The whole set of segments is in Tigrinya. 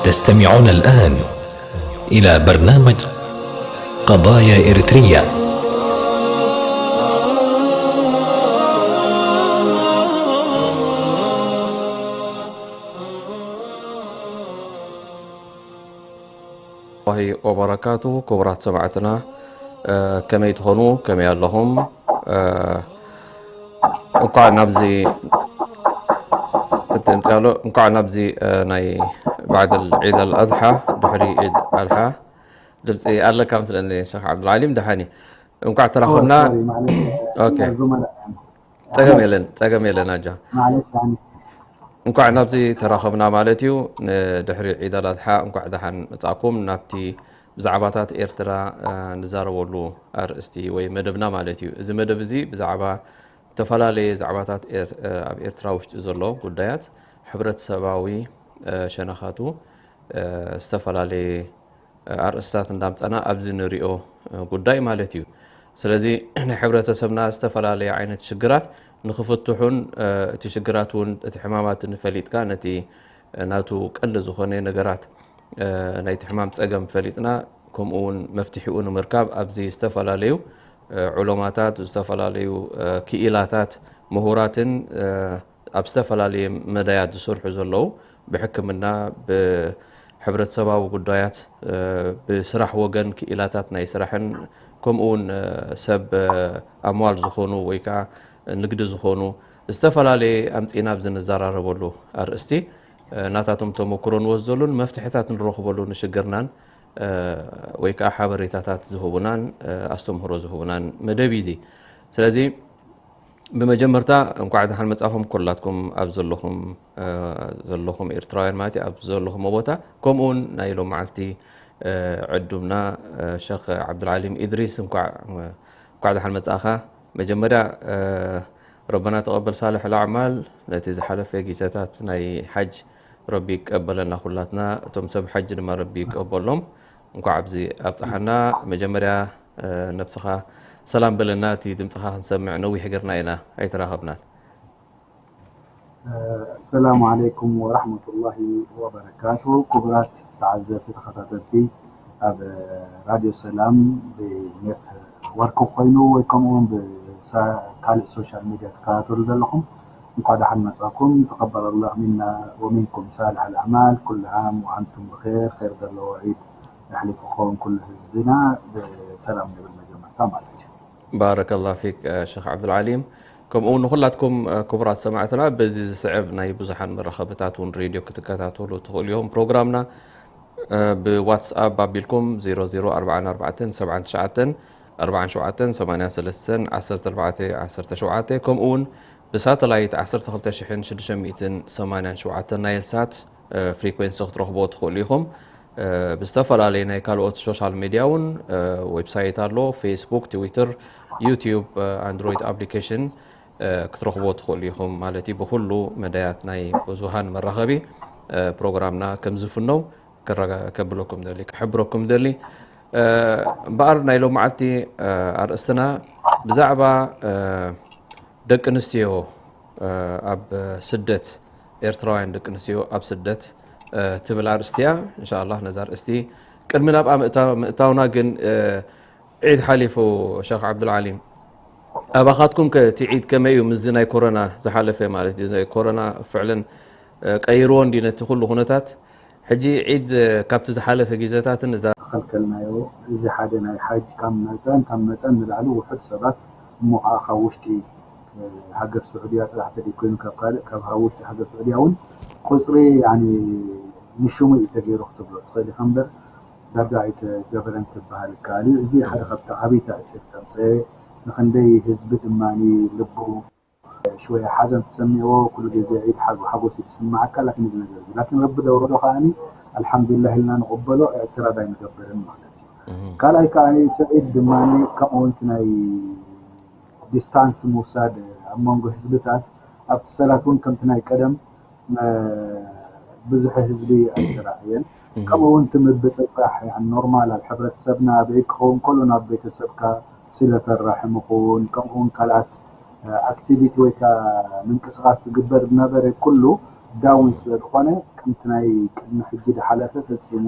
تستمعون الآن إلى برنامج قضايا إريتريا. الله وبركاته. ክቡራት ሰማዕትና፣ እ፣ ከመይ ትኾኑ? ከመይ ኣለኹም? እ፣ እንኳዕ ናብዚ፣ እቲ ምፅእ ኣሎ፣ እንኳዕ ናብዚ፣ እ፣ ናይ ባዕድ ዒድ ኣልኣድሓ፣ ድሕሪ ዒድ ኣልሓ ድምፂ ኣለካ መስለኒ ሸኽ ዓብዱልዓሊም። ደሓኒ፣ እንኳዕ ተራኸብና። ሶሪ ማለት ኦኬ። ዙመላ ፀገም የለን፣ ፀገም የለን ኣጃ። ማለት ያኒ እንኳዕ ናብዚ ተራኸብና ማለት እዩ። ንድሕሪ ዒድ ኣልኣድሓ እንኳዕ ደሓን መጻእኩም። ናብቲ ብዛዕባታት ኤርትራ፣ እ፣ ንዛረበሉ ኣርእስቲ ወይ መደብና ማለት እዩ። እዚ መደብ እዚ ብዛዕባ ዝተፈላለየ ዛዕባታት ኤር-፣ እ፣ ኣብ ኤርትራ ውሽጢ ዘሎ ጉዳያት፣ ሕብረተሰባዊ፣ እ፣ ሸነኻቱ፣ እ፣ ዝተፈላለየ ኣርእስታት እንዳምጻና ኣብዚ ንሪኦ ጉዳይ ማለት እዩ። ስለዚ ናይ ሕብረተሰብና ዝተፈላለየ ዓይነት ሽግራት ንኽፍትሑን፣ እ፣ እቲ ሽግራት እውን እቲ ሕማማት ንፈሊጥካ ነቲ ናቱ ቀንዲ ዝኾነ ነገራት፣ እ፣ ናይቲ ሕማም ጸገም ፈሊጥና ከምኡ እውን መፍትሒኡ ንምርካብ ኣብዚ ዝተፈላለዩ፣ እ፣ ዑለማታት፣ ዝተፈላለዩ፣ እ፣ ክኢላታት፣ ምሁራትን፣ እ፣ ኣብ ዝተፈላለየ መዳያት ዝሰርሑ ዘለዉ ብሕክምና፣ ብሕብረተሰባዊ ጉዳያት፣ እ፣ ብስራሕ ወገን ክኢላታት ናይ ስራሕን ከምኡ እውን፣ እ፣ ሰብ፣ እ፣ ኣምዋል ዝኾኑ ወይ ከዓ ንግዲ ዝኾኑ ዝተፈላለየ ኣምፂና ኣብዚ ንዘራረበሉ ኣርእስቲ፣ እ፣ ናታቶም ተመክሮ ንወስደሉን መፍትሕታት ንረኽበሉ ንሽግርናን፣ እ፣ ወይ ከዓ ሓበሬታታት ዝህቡናን፣ እ፣ ኣስተምህሮ ዝህቡናን መደብ እዩ እዚ። ስለዚ ብመጀመርታ እንኳዕ ደሓን መጻኹም ኩላትኩም ኣብ ዘለኹም፣ እ፣ ዘለኹም ኤርትራውያን ማለት እዩ፣ ኣብ ዘለኹም ቦታ፣ ከምኡ እውን ናይ ሎም መዓልቲ፣ እ፣ ዕዱምና፣ እ፣ ሸኽ ዓብዱልዓሊም ኢድሪስ እንኳዕ፣ እንኳዕ ደሓን መጻእኻ። መጀመርያ፣ እ፣ ረበና ተቐበል ሳልሕ ኣልኣዕማል ነቲ ዝሓለፈ ግዜታት ናይ ሓጅ ረቢ ይቀበለና ኩላትና፣ እቶም ሰብ ሓጅ ድማ ረቢ ይቀበሎም። እንኳዕ ኣብዚ ኣብጽሓና። መጀመርያ፣ እ፣ ነብስኻ ሰላም በለና፣ እቲ ድምጽኻ ክንሰምዕ ነዊሕ ጌርና ኢና ኣይተራኸብናን። ኣሰላሙ ዓለይኩም ወራሕመቱላሂ ወበረካቱ። ክቡራት ተዓዘብቲ ተኸታተልቲ ኣብ ራድዮ ሰላም ብኔት ወርክ ኮይኑ ወይ ከምኡ እውን ብሳ-፣ ካልእ ሶሻል ሚድያ ትከታተሉ ዘለኹም እንኳዕ ደሓን መጻኩም። ተቀበለ ላህ ሚና ወሚንኩም ሳልሕ ኣልኣዕማል ኩሉ ዓም ወኣንቱም ብኸይር። ኸይር ዘለዎ ዒድ የሕሊፉ ክኸውን ኩሉ ህዝብና። ብሰላም ንብል መጀመርታ ማለት እዩ። ባረከላህ ፊክ፣ እ፣ ሸኽ ዓብዱልዓሊም። ከምኡ እውን ንኹላትኩም፣ እ፣ ክቡራት ሰማዕትና በዚ ዝስዕብ ናይ ብዙሓን መራኸብታት እውን ሬድዮ ክትከታተሉ ትኽእሉ እዮም። ፕሮግራምና፣ እ፣ ብዋትስኣፕ ኣቢልኩም ዜሮ ዜሮ ኣርባዓን ኣርባዕተን ሰብዓን ትሽዓተን ኣርባዓን ሸውዓተን ሰማንያን ሰለስተን ዓሰርተ ኣርባዕተ ዓሰርተ ሸውዓተ፣ ከምኡ እውን ብሳተላይት ዓሰርተ ክልተ ሽሕን ሽዱሽተ ሚእትን ሰማንያን ሸውዓተን ናይል ሳት፣ እ፣ ፍሪኩዌንሲ ክትረኽቦ ትኽእሉ ኢኹም። እ፣ ብዝተፈላለየ ናይ ካልኦት ሶሻል ሚድያ እውን፣ እ፣ ዌብሳይት ኣሎ፣ ፌስቡክ፣ ትዊተር፣ ዩቲዩብ፣ እ፣ ኣንድሮይድ ኣፕሊኬሽን፣ እ፣ ክትረኽቦ ትኽእሉ ኢኹም ማለት እዩ። ብኹሉ መዳያት ናይ ብዙሃን መራኸቢ፣ እ፣ ፕሮግራምና ከም ዝፍነው ከረጋ-፣ ከብለኩም ደሊ፣ ክሕብረኩም ደሊ። እ፣ እምበኣር ናይ ሎማዓልቲ፣ እ፣ ኣርእስትና ብዛዕባ፣ እ፣ ደቂ ኣንስትዮ፣ እ፣ ኣብ ስደት፣ ኤርትራውያን ደቂ ኣንስትዮ ኣብ ስደት፣ እ፣ ትብል ኣርእስቲ እያ። እንሻላህ ነዛ ኣርእስቲ ቅድሚ ናብኣ ምእታ-፣ ምእታውና ግን፣ እ፣ ዒድ ሓሊፉ ሸኽ ዓብዱልዓሊም፣ ኣባኻትኩም ከ እቲ ዒድ ከመይ እዩ? ምስዚ ናይ ኮሮና ዝሓለፈ ማለት እዩ። ናይ ኮሮና ፍዕለን፣ እ፣ ቀይርዎ እንዲ ነቲ ኩሉ ኩነታት። ሕጂ ዒድ፣ እ፣ ካብቲ ዝሓለፈ ግዜታትን እዛ ተኸልከልናዮ። እዚ ሓደ ናይ ሓጅ ካብ መጠን፣ ካብ መጠን ንላዕሊ ውሑድ ሰባት እሞ ኸዓ ካብ ውሽጢ፣ እ፣ ሃገር ስዑድያ ጥራሕ ተደይኮይኑ ካብ ካልእ፣ ካብ ሃ-፣ ውሽጢ ሃገር ስዑድያ እውን ቁፅሪ ያኒ ንሽሙ እዩ ተገይሩ ክትብሎ ትኽእል ኢኻ እምበር ዳጋ ኣይተገበረን ትበሃል ይከኣል እዩ። እዚ ሓደ ካብቲ ዓብይ ታእቲር ከምፀ ንክንደይ ህዝቢ ድማ ልቡ ሽወያ ሓዘን ተሰሚዕዎ ኩሉ ግዜ ዒድ ሓጎ-፣ ሓጎስ እዩ ዝስማዓካ። ላኪን እዚ ነገር እዚ ላኪን ረቢ ደውረዶ ከኣኒ ኣልሓምዱሊላህ ኢልና ንቕበሎ፣ ኢዕትራድ ኣይንገብርን ማለት እዩ። ካልኣይ ከኣኒ እቲ ዒድ ድማ ከምኡ እውን እቲ ናይ ዲስታንስ ምውሳድ ኣብ መንጎ ህዝብታት ኣብቲ ሰላት እውን ከምቲ ናይ ቀደም ብዙሕ ህዝቢ ኣይተራእየን። ከምኡ እውን እቲ ምብፅፃሕ ያን ኖርማል ኣብ ሕብረተሰብና ኣብ ዒድ ክኸውን ከሎ ናብ ቤተሰብካ ስለተ ራሕም ይኹን ከምኡ እውን ካልኣት ኣክቲቪቲ ወይ ከዓ ምንቅስቃስ ዝግበር ዝነበረ ኩሉ ዳውን ስለ ዝኾነ ከምቲ ናይ ቅድሚ ሕጂ ዝሓለፈ ፈጺሙ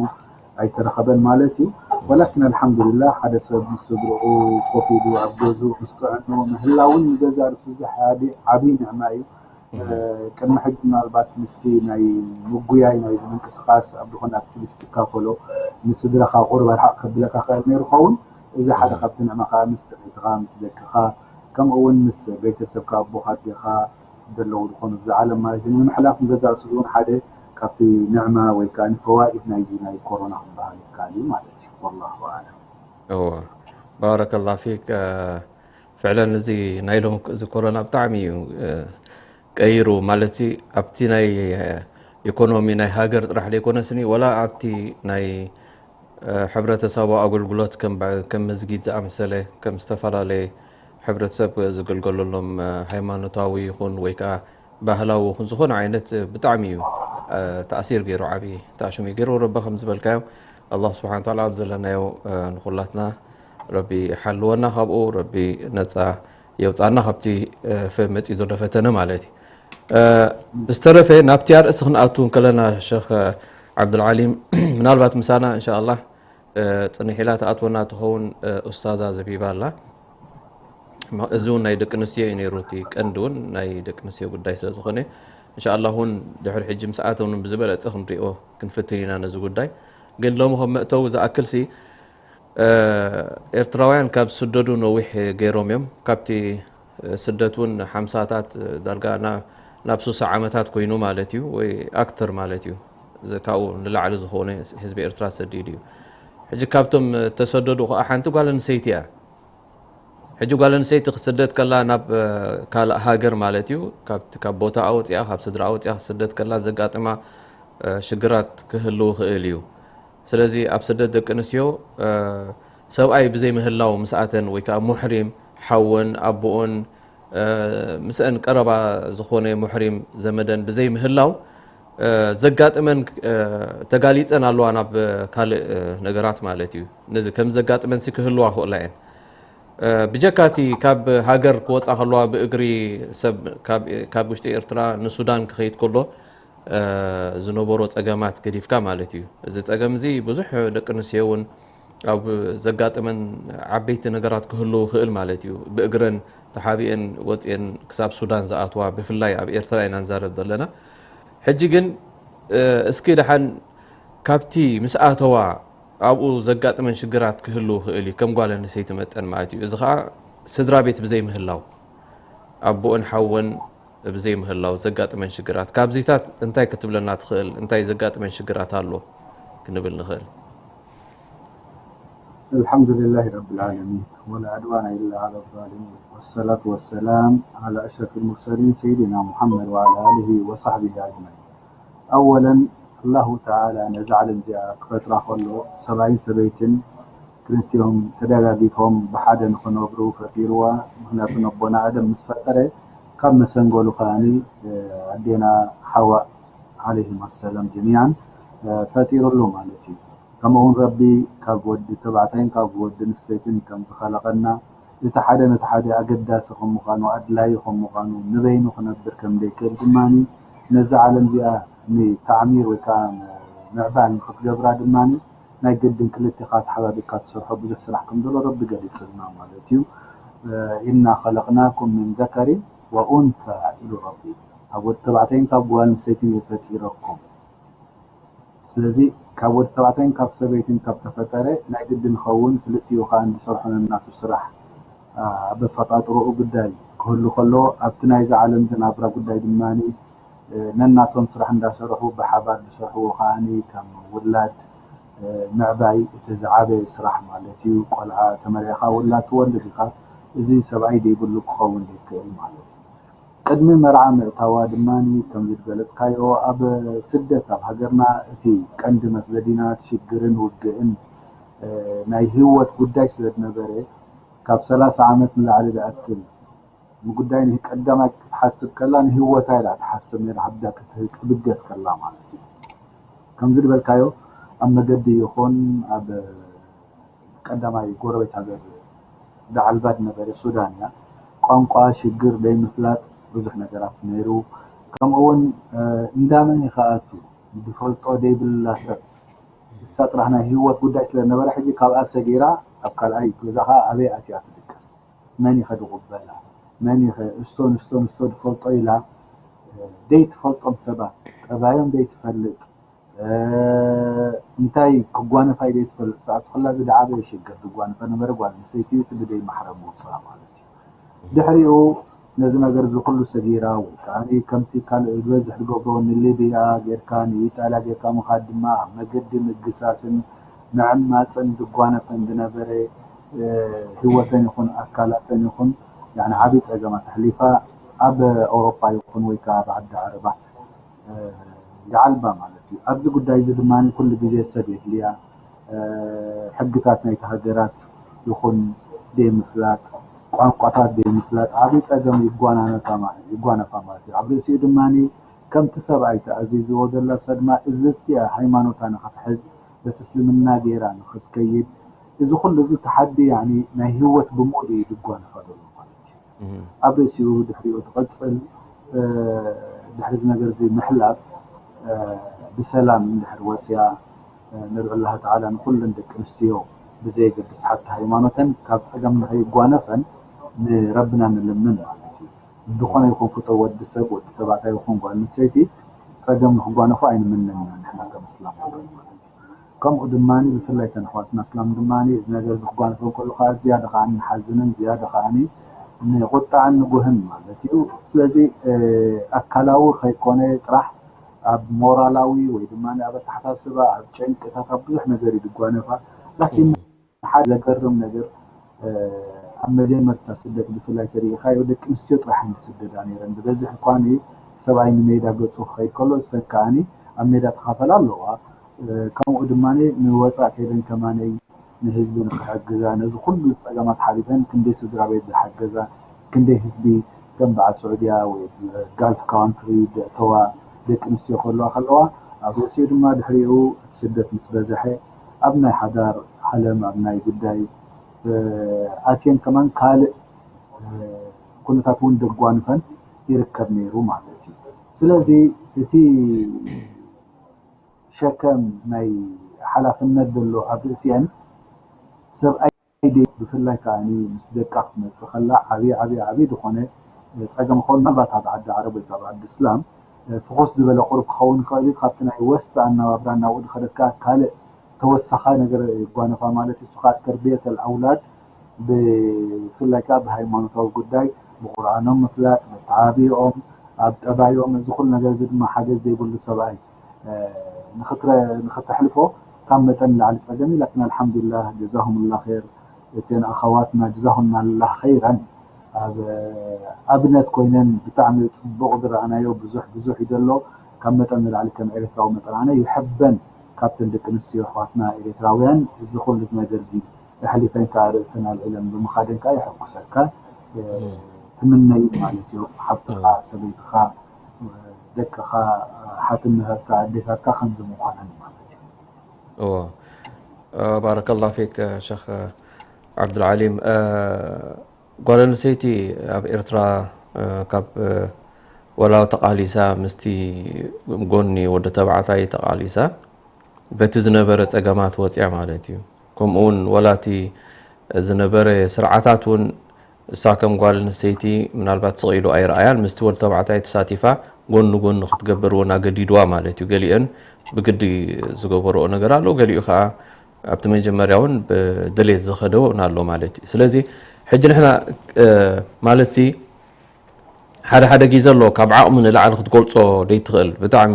ኣይተረኸበን ማለት እዩ። ወላኪን ኣልሓምዱሊላህ ሓደ ሰብ ምስ ስድርኡ ኮፍ ኢሉ ኣብ ገዝኡ ምስ ጥዕንኡ ምህላውን ንገዛእ ርእሱ እዚ ሓደ ዓብዪ ንዕማ እዩ። ቅድሚ ሕጂ ምናልባት ምስቲ ናይ ምጉያይ ናይዚ ምንቅስቃስ ኣብ ዝኾነ ኣክቲቪቲ ትካፈሎ ንስድራኻ ቁሩብ ኣርሓቕ ከብለካ ክእል ነይሩ ኸውን። እዚ ሓደ ካብቲ ንዕማ ከዓ ምስ ሰበይትኻ ምስ ደቅኻ ከምኡ እውን ምስ ቤተሰብካ ኣቦኻ ኣዴኻ ዘለዉ ዝኾኑ ብዛ ዓለም ማለት እዩ ንምሕላፍ ንገዛእ ርእሱ እውን ሓደ ካብቲ ንዕማ ወይ ከዓ ንፈዋኢድ ናይዚ ናይ ኮሮና ክበሃል ይከኣል እዩ ማለት እዩ። ወላሁ ኣዕለም። እወ ባረከላ ፊክ። ፍዕለን እዚ ናይ ሎም እዚ ኮሮና ብጣዕሚ እዩ ቀይሩ ማለት ኣብቲ ናይ ኢኮኖሚ ናይ ሃገር ጥራሕ ዘይኮነስኒ ወላ ኣብቲ ናይ ሕብረተሰባዊ ኣገልግሎት ከም መዝጊድ ዝኣመሰለ ከም ዝተፈላለየ ሕብረተሰብ ዝግልገለሎም ሃይማኖታዊ ይኹን ወይ ከዓ ባህላዊ ይኹን ዝኾነ ዓይነት ብጣዕሚ እዩ ተኣሲር ገይሩ ዓብዪ ተኣሽሙ ገይሩ ረቢ ከም ዝበልካዮ ኣላህ ስብሓን ታላ ኣብ ዘለናዮ ንኩላትና ረቢ ሓልወና ካብኡ ረቢ ነፃ የውፃና ካብቲ መፂኡ ዘሎ ፈተነ ማለት እዩ። ዝተረፈ ናብቲ ኣርእስቲ ክንኣቱ ከለና ሸክ ዓብዱልዓሊም ምናልባት ምሳና እንሻ ኣላህ ፅንሒላ ትኣትወና ትኸውን ኡስታዛ ዘቢባ ኣላ። እዚ እውን ናይ ደቂ ኣንስትዮ እዩ ነይሩ እቲ ቀንዲ እውን ናይ ደቂ ኣንስትዮ ጉዳይ ስለ ዝኾነ እንሻ ኣላህ እውን ድሕሪ ሕጂ ምስ ኣተውን ብዝበለፀ ክንሪኦ ክንፍትን ኢና ነዚ ጉዳይ። ግን ሎሚ ከም መእተዊ ዝኣክል ሲ ኤርትራውያን ካብ ዝስደዱ ነዊሕ ገይሮም እዮም። ካብቲ ስደት እውን ሓምሳታት ዳርጋ ናብ ሱሳ ዓመታት ኮይኑ ማለት እዩ ወይ ኣክተር ማለት እዩ። ካብኡ ንላዕሊ ዝኾነ ህዝቢ ኤርትራ ሰዲዱ እዩ። ሕጂ ካብቶም ተሰደዱ ከዓ ሓንቲ ጓል ኣንሰይቲ እያ። ሕጂ ጓል ኣንሰይቲ ክስደት ከላ ናብ ካልእ ሃገር ማለት እዩ ካብ ቦታኣ ወፅኣ ካብ ስድራኣ ወፅኣ ክስደት ከላ ዘጋጥማ ሽግራት ክህልው ይኽእል እዩ። ስለዚ ኣብ ስደት ደቂ ኣንስትዮ ሰብኣይ ብዘይ ምህላው ምስኣተን ወይ ከዓ ሙሕሪም ሓወን ኣቦኦን ምስአን ቀረባ ዝኾነ ሙሕሪም ዘመደን ብዘይ ምህላው ዘጋጥመን ተጋሊፀን ኣለዋ ናብ ካልእ ነገራት ማለት እዩ። ነዚ ከም ዘጋጥመን ሲ ክህልዋ ክእላ እየን። ብጀካ እቲ ካብ ሃገር ክወፃ ከለዋ ብእግሪ ሰብ ካብ ውሽጢ ኤርትራ ንሱዳን ክኸይድ ከሎ ዝነበሮ ፀገማት ገዲፍካ ማለት እዩ። እዚ ፀገም እዚ ብዙሕ ደቂ ኣንስትዮ እውን ኣብ ዘጋጥመን ዓበይቲ ነገራት ክህልው ይኽእል ማለት እዩ። ብእግረን ተሓቢአን ወፂአን ክሳብ ሱዳን ዝኣትዋ ብፍላይ ኣብ ኤርትራ ኢና ንዛረብ ዘለና። ሕጂ ግን እስኪ ደሓን ካብቲ ምስ ኣተዋ ኣብኡ ዘጋጥመን ሽግራት ክህልው ይኽእል እዩ ከም ጓል ኣንስተይቲ መጠን ማለት እዩ። እዚ ከዓ ስድራ ቤት ብዘይ ምህላው ኣቦኦን ሓወን ብዘይ ምህላው ዘጋጥመን ሽግራት ካብዚታት እንታይ ክትብለና ትኽእል? እንታይ ዘጋጥመን ሽግራት ኣሎ ክንብል ንኽእል? الحمد لله رب العالمين ولا عدوان إلا على الظالمين والصلاة والسلام على أشرف المرسلين سيدنا محمد وعلى آله وصحبه أجمعين. أولا الله تعالى ነዛ ዓለም እዚኣ ክፈጥራ ከሎ ሰብኣይን ሰበይትን ክልቲኦም ተደጋጊፎም ብሓደ ንክነብሩ ፈጢርዋ። ምክንያቱ ነቦና ኣደም ምስ ፈጠረ ካብ መሰንገሉ ከዓኒ ኣዴና ሓዋ ዓለይሂም ኣሰላም ጀሚዓን ፈጢሩሉ ማለት እዩ። ከምኡ እውን ረቢ ካብ ወዲ ተባዕታይን ካብ ወዲ ኣንስተይትን ከም ዝኸለቐና እቲ ሓደ ነቲ ሓደ ኣገዳሲ ከም ምዃኑ ኣድላዪ ከም ምዃኑ ንበይኑ ክነብር ከም ዘይክእል ድማ ነዛ ዓለም እዚኣ ንታዕሚር ወይ ከዓ ምዕባል ንክትገብራ ድማ ናይ ግድን ክልቴኻ ተሓባቢርካ ትሰርሖ ብዙሕ ስራሕ ከም ዘሎ ረቢ ገሊፅልና ማለት እዩ። ኢና ኸለቅናኩም ምን ዘከሪን ወኡንታ ኢሉ ረቢ። ካብ ወዲ ተባዕታይን ካብ ጓል ኣንስተይትን እየ ፈጢረኩም። ስለዚ ካብ ወዲ ተባዕታይን ካብ ሰበይትን ካብ ተፈጠረ ናይ ግዲ ንኸውን ክልቲኡ ከዓ እንድሰርሑ ነናቱ ስራሕ ኣብ ኣፈጣጥርኡ ጉዳይ ክህሉ ከሎ ኣብቲ ናይዚ ዓለም ዝናብራ ጉዳይ ድማ ነናቶም ስራሕ እንዳሰርሑ ብሓባር ዝሰርሕዎ ከዓኒ ከም ውላድ ምዕባይ እቲ ዝዓበየ ስራሕ ማለት እዩ። ቆልዓ ተመሪዕኻ ውላድ ትወልድ ኢኻ። እዚ ሰብኣይ ዘይብሉ ክኸውን ዘይክእል ማለት እዩ። ቅድሚ መርዓ ምእታዋ ድማ ከምዚ ዝገለፅካዮ ኣብ ስደት ኣብ ሃገርና እቲ ቀንዲ መስደዲና ሽግርን ውግእን ናይ ህይወት ጉዳይ ስለ ዝነበረ ካብ ሰላሳ ዓመት ንላዕሊ ዝኣክል ንጉዳይ ቀዳማይ ክትሓስብ ከላ ንህይወታ ኢላ ትሓስብ ነራ ሃብዳ ክትብገስ ከላ ማለት እዩ። ከምዚ ዝበልካዮ ኣብ መገዲ ይኹን ኣብ ቀዳማይ ጎረቤት ሃገር ዳዓልባድ ነበረ ሱዳን እያ። ቋንቋ ሽግር ደይ ምፍላጥ ብዙሕ ነገራት ነይሩ። ከምኡ እውን እንዳመን ይኸኣቱ ዝፈልጦ ዘይብላ ሰብ እሳ ጥራሕ ናይ ህይወት ጉዳይ ስለነበረ ሕጂ ካብኣ ሰጊራ ኣብ ካልኣይ ገዛ ከዓ ኣበይ ኣትያ ትድቀስ፣ መን ይኸ ዝቕበላ፣ መን ይኸ እስቶ ንስቶ ንስቶ ዝፈልጦ ኢላ ዘይትፈልጦም ሰባት ጠባዮም ዘይትፈልጥ እንታይ ክጓነፋ ኢለ ትፈልጥ ትኣቱ ከላ ዝደዓበ ሽግር ዝጓነፈ ነበረ ጓል ኣንስተይቲ እቲ ብደይ ማሕረም ውፅኣ ማለት እዩ። ድሕሪኡ ነዚ ነገር እዚ ኩሉ ሰጊራ ወይ ከዓ ከምቲ ካልእ ዝበዝሕ ዝገብሮ ንሊብያ ጌርካ ንኢጣልያ ጌርካ ምኻድ ድማ ኣብ መገዲ ምግሳስን ምዕማፅን ዝጓነፈን ዝነበረ ህይወተን ይኹን ኣካላተን ይኹን ዓብይ ፀገማት ኣሕሊፋ ኣብ ኣውሮፓ ይኹን ወይ ከዓ ኣብ ዓዲ ዓረባት ይዓልባ ማለት እዩ። ኣብዚ ጉዳይ እዚ ድማ ኩሉ ግዜ ሰብ የድልያ ሕግታት ናይቲ ሃገራት ይኹን ዘይምፍላጥ ቋንቋታት ዘይምፍላጥ ዓብይ ፀገም ይጓናነፋ ይጓነፋ ማለት እዩ። ኣብ ርእሲኡ ድማ ከምቲ ሰብኣይ ተኣዚዝዎ ዘሎ ሰድማ እዝዝቲ ሃይማኖታ ንክትሕዝ በቲ እስልምና ገይራ ንክትከይድ እዚ ኩሉ እዚ ተሓዲ ናይ ህይወት ብሙሉ እዩ ዝጓነፋ ዘሎ ማለት እዩ። ኣብ ርእሲኡ ድሕሪኡ ትቐፅል ድሕሪ እዚ ነገር እዚ ምሕላፍ ብሰላም እንድሕር ወፅያ ንድዑ ኣላህ ተዓላ ንኩለን ደቂ ኣንስትዮ ብዘየገድስ ሓቲ ሃይማኖተን ካብ ፀገም ንኸይጓነፈን ንረብና ንልምን ማለት እዩ። ዝኾነ ይኹን ፍጡር ወዲ ሰብ ወዲ ተባዕታይ ይኹን ጓል ኣንስተይቲ ፀገም ንክጓነፎ ኣይንምነን ኢና ንሕና ከም እስላም ማለት እዩ። ከምኡ ድማ ብፍላይ ተን ኣሕዋትና እስላም ድማ እዚ ነገር እዚ ክጓነፎ ከሎ ከዓ ዝያዳ ከዓ ንሓዝንን ዝያዳ ከዓ ንቁጣዕን ንጉህን ማለት እዩ። ስለዚ ኣካላዊ ከይኮነ ጥራሕ ኣብ ሞራላዊ ወይ ድማ ኣብ ኣተሓሳስባ ኣብ ጨንቅታት ኣብ ብዙሕ ነገር እዩ ዝጓነፋ ላኪን ሓደ ዘገርም ነገር ኣብ መጀመርታ ስደት ብፍላይ ተሪኢኻዮ ደቂ ኣንስትዮ ጥራሕ እየን ዝስደዳ ነይረን። ብበዝሒ እኳ ሰብኣይ ንሜዳ ገፁ ክኸይድ ከሎ እሰን ከዓኒ ኣብ ሜዳ ተኻፈላ ኣለዋ። ከምኡ ድማ ንወፃእ ከይደን ከማነይ ንህዝቢ ንክሕግዛ ነዚ ኩሉ ፀገማት ሓሊፈን ክንደይ ስድራ ቤት ዝሓገዛ ክንደይ ህዝቢ ከም በዓል ስዑድያ ወይ ጋልፍ ካንትሪ ዘእተዋ ደቂ ኣንስትዮ ከለዋ ከለዋ ኣብ ርእሲኡ ድማ ድሕሪኡ እቲ ስደት ምስ በዝሐ ኣብ ናይ ሓዳር ዓለም ኣብ ናይ ጉዳይ ኣትየን ከማን ካልእ ኩነታት እውን ደጓንፈን ይርከብ ነይሩ ማለት እዩ። ስለዚ እቲ ሸከም ናይ ሓላፍነት ዘሎ ኣብ ርእሲአን ሰብኣይ ድዩ ብፍላይ ከዓ ምስ ደቃ ክትመፅእ ከላ ዓብዪ ዓብዪ ዓብዪ ዝኾነ ፀገም ክኸውን ምናልባት ኣብ ዓዲ ዓረብ ወይ ኣብ ዓዲ እስላም ፍኹስ ዝበለ ቁሩብ ክኸውን ይኽእል እዩ። ካብቲ ናይ ወስቲ ኣነባብራ እናብኡ ዝኸደካ ካልእ ተወሳኻይ ነገር ይጓነፋ ማለት እዩ። እሱ ከዓ ተርብየት ኣውላድ ብፍላይ ከዓ ብሃይማኖታዊ ጉዳይ ብቁርኣኖም ምፍላጥ፣ መተዓብይኦም፣ ኣብ ጠባይኦም እዚ ኩሉ ነገር እዚ ድማ ሓገዝ ዘይብሉ ሰብኣይ ንክትሕልፎ ካብ መጠን ንላዕሊ ፀገም እዩ። ላኪን ኣልሓምዱሊላህ ጀዛሁምላ ር እተን ኣኸዋትና ጀዛሁና ላ ኸይረን ኣብ ኣብነት ኮይነን ብጣዕሚ ፅቡቕ ዝረኣናዮ ብዙሕ ብዙሕ እዩ ዘሎ። ካብ መጠን ንላዕሊ ከም ኤርትራዊ መጠን ኣነ ይሕበን ካብተን ደቂ ኣንስትዮ ኣሕዋትና ኤርትራውያን እዚ ኩሉ ነገር እዚ ኣሕሊፈን ከዓ ርእሰን ኣልዒለን ብምኻደን ከዓ የሐጉሰካ ትምነይ ማለት እዩ። ሓብትኻ ሰበይትኻ ደቅኻ ሓትነታትካ ኣዴታትካ ከምዚ ምዃነን ማለት እዩ። እዎ ባረከላ ፊክ ሸክ ዓብዱልዓሊም። ጓል ኣንስተይቲ ኣብ ኤርትራ ካብ ወላ ተቃሊሳ ምስቲ ጎኒ ወዲ ተባዕታይ ተቃሊሳ በቲ ዝነበረ ፀገማት ወፅያ ማለት እዩ። ከምኡ እውን ወላ እቲ ዝነበረ ስርዓታት እውን እሳ ከም ጓል ኣንስተይቲ ምናልባት ስቕ ኢሉ ኣይረኣያን ምስቲ ወዲ ተባዕታይ ተሳቲፋ ጎኒ ጎኒ ክትገብር እውን ኣገዲድዋ ማለት እዩ። ገሊአን ብግዲ ዝገበርኦ ነገር ኣሎ፣ ገሊኡ ከዓ ኣብቲ መጀመርያ እውን ብድሌት ዝኸደ እውን ኣሎ ማለት እዩ። ስለዚ ሕጂ ንሕና ማለት ሓደ ሓደ ግዜ ኣሎ ካብ ዓቕሚ ንላዕሊ ክትገልፆ ዘይትኽእል ብጣዕሚ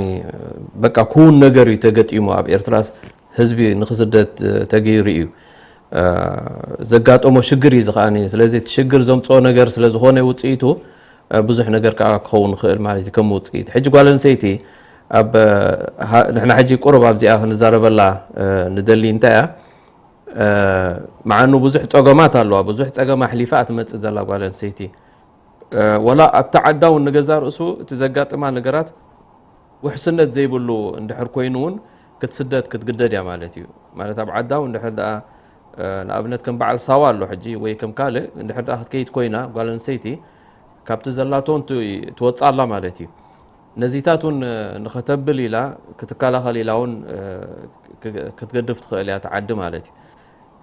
በቃ ክውን ነገር እዩ ተገጢሙ ኣብ ኤርትራስ ህዝቢ ንክስደት ተገይሩ እዩ ዘጋጠሞ ሽግር እዩ ዝኸኣኒ። ስለዚ እቲ ሽግር ዘምፅኦ ነገር ስለዝኾነ ውፅኢቱ ብዙሕ ነገር ከዓ ክኸውን ይኽእል ማለት እዩ ከም ውፅኢት። ሕጂ ጓል ኣንስተይቲ ኣብ ንሕና ሕጂ ቁሩብ ኣብዚኣ ክንዛረበላ ንደሊ እንታይ እያ መዓኑ ብዙሕ ፀገማት ኣለዋ። ብዙሕ ፀገም ኣሕሊፋ ትመፅእ ዘላ ጓል ኣንስተይቲ ወላ ኣብቲ ዓዳ እውን ንገዛ ርእሱ እቲ ዘጋጥማ ነገራት ውሕስነት ዘይብሉ እንድሕር ኮይኑ እውን ክትስደድ ክትግደድ እያ ማለት እዩ። ማለት ኣብ ዓዳ እውን እንድሕር ደኣ ንኣብነት ከም በዓል ሳዋ ኣሎ ሕጂ ወይ ከም ካልእ እንድሕር ደኣ ክትከይድ ኮይና ጓል ኣንስተይቲ ካብቲ ዘላቶ ትወፅእ ኣላ ማለት እዩ። ነዚታት እውን ንኸተብል ኢላ ክትከላኸል ኢላ እውን ክትገድፍ ትኽእል እያ ተዓዲ ማለት እዩ።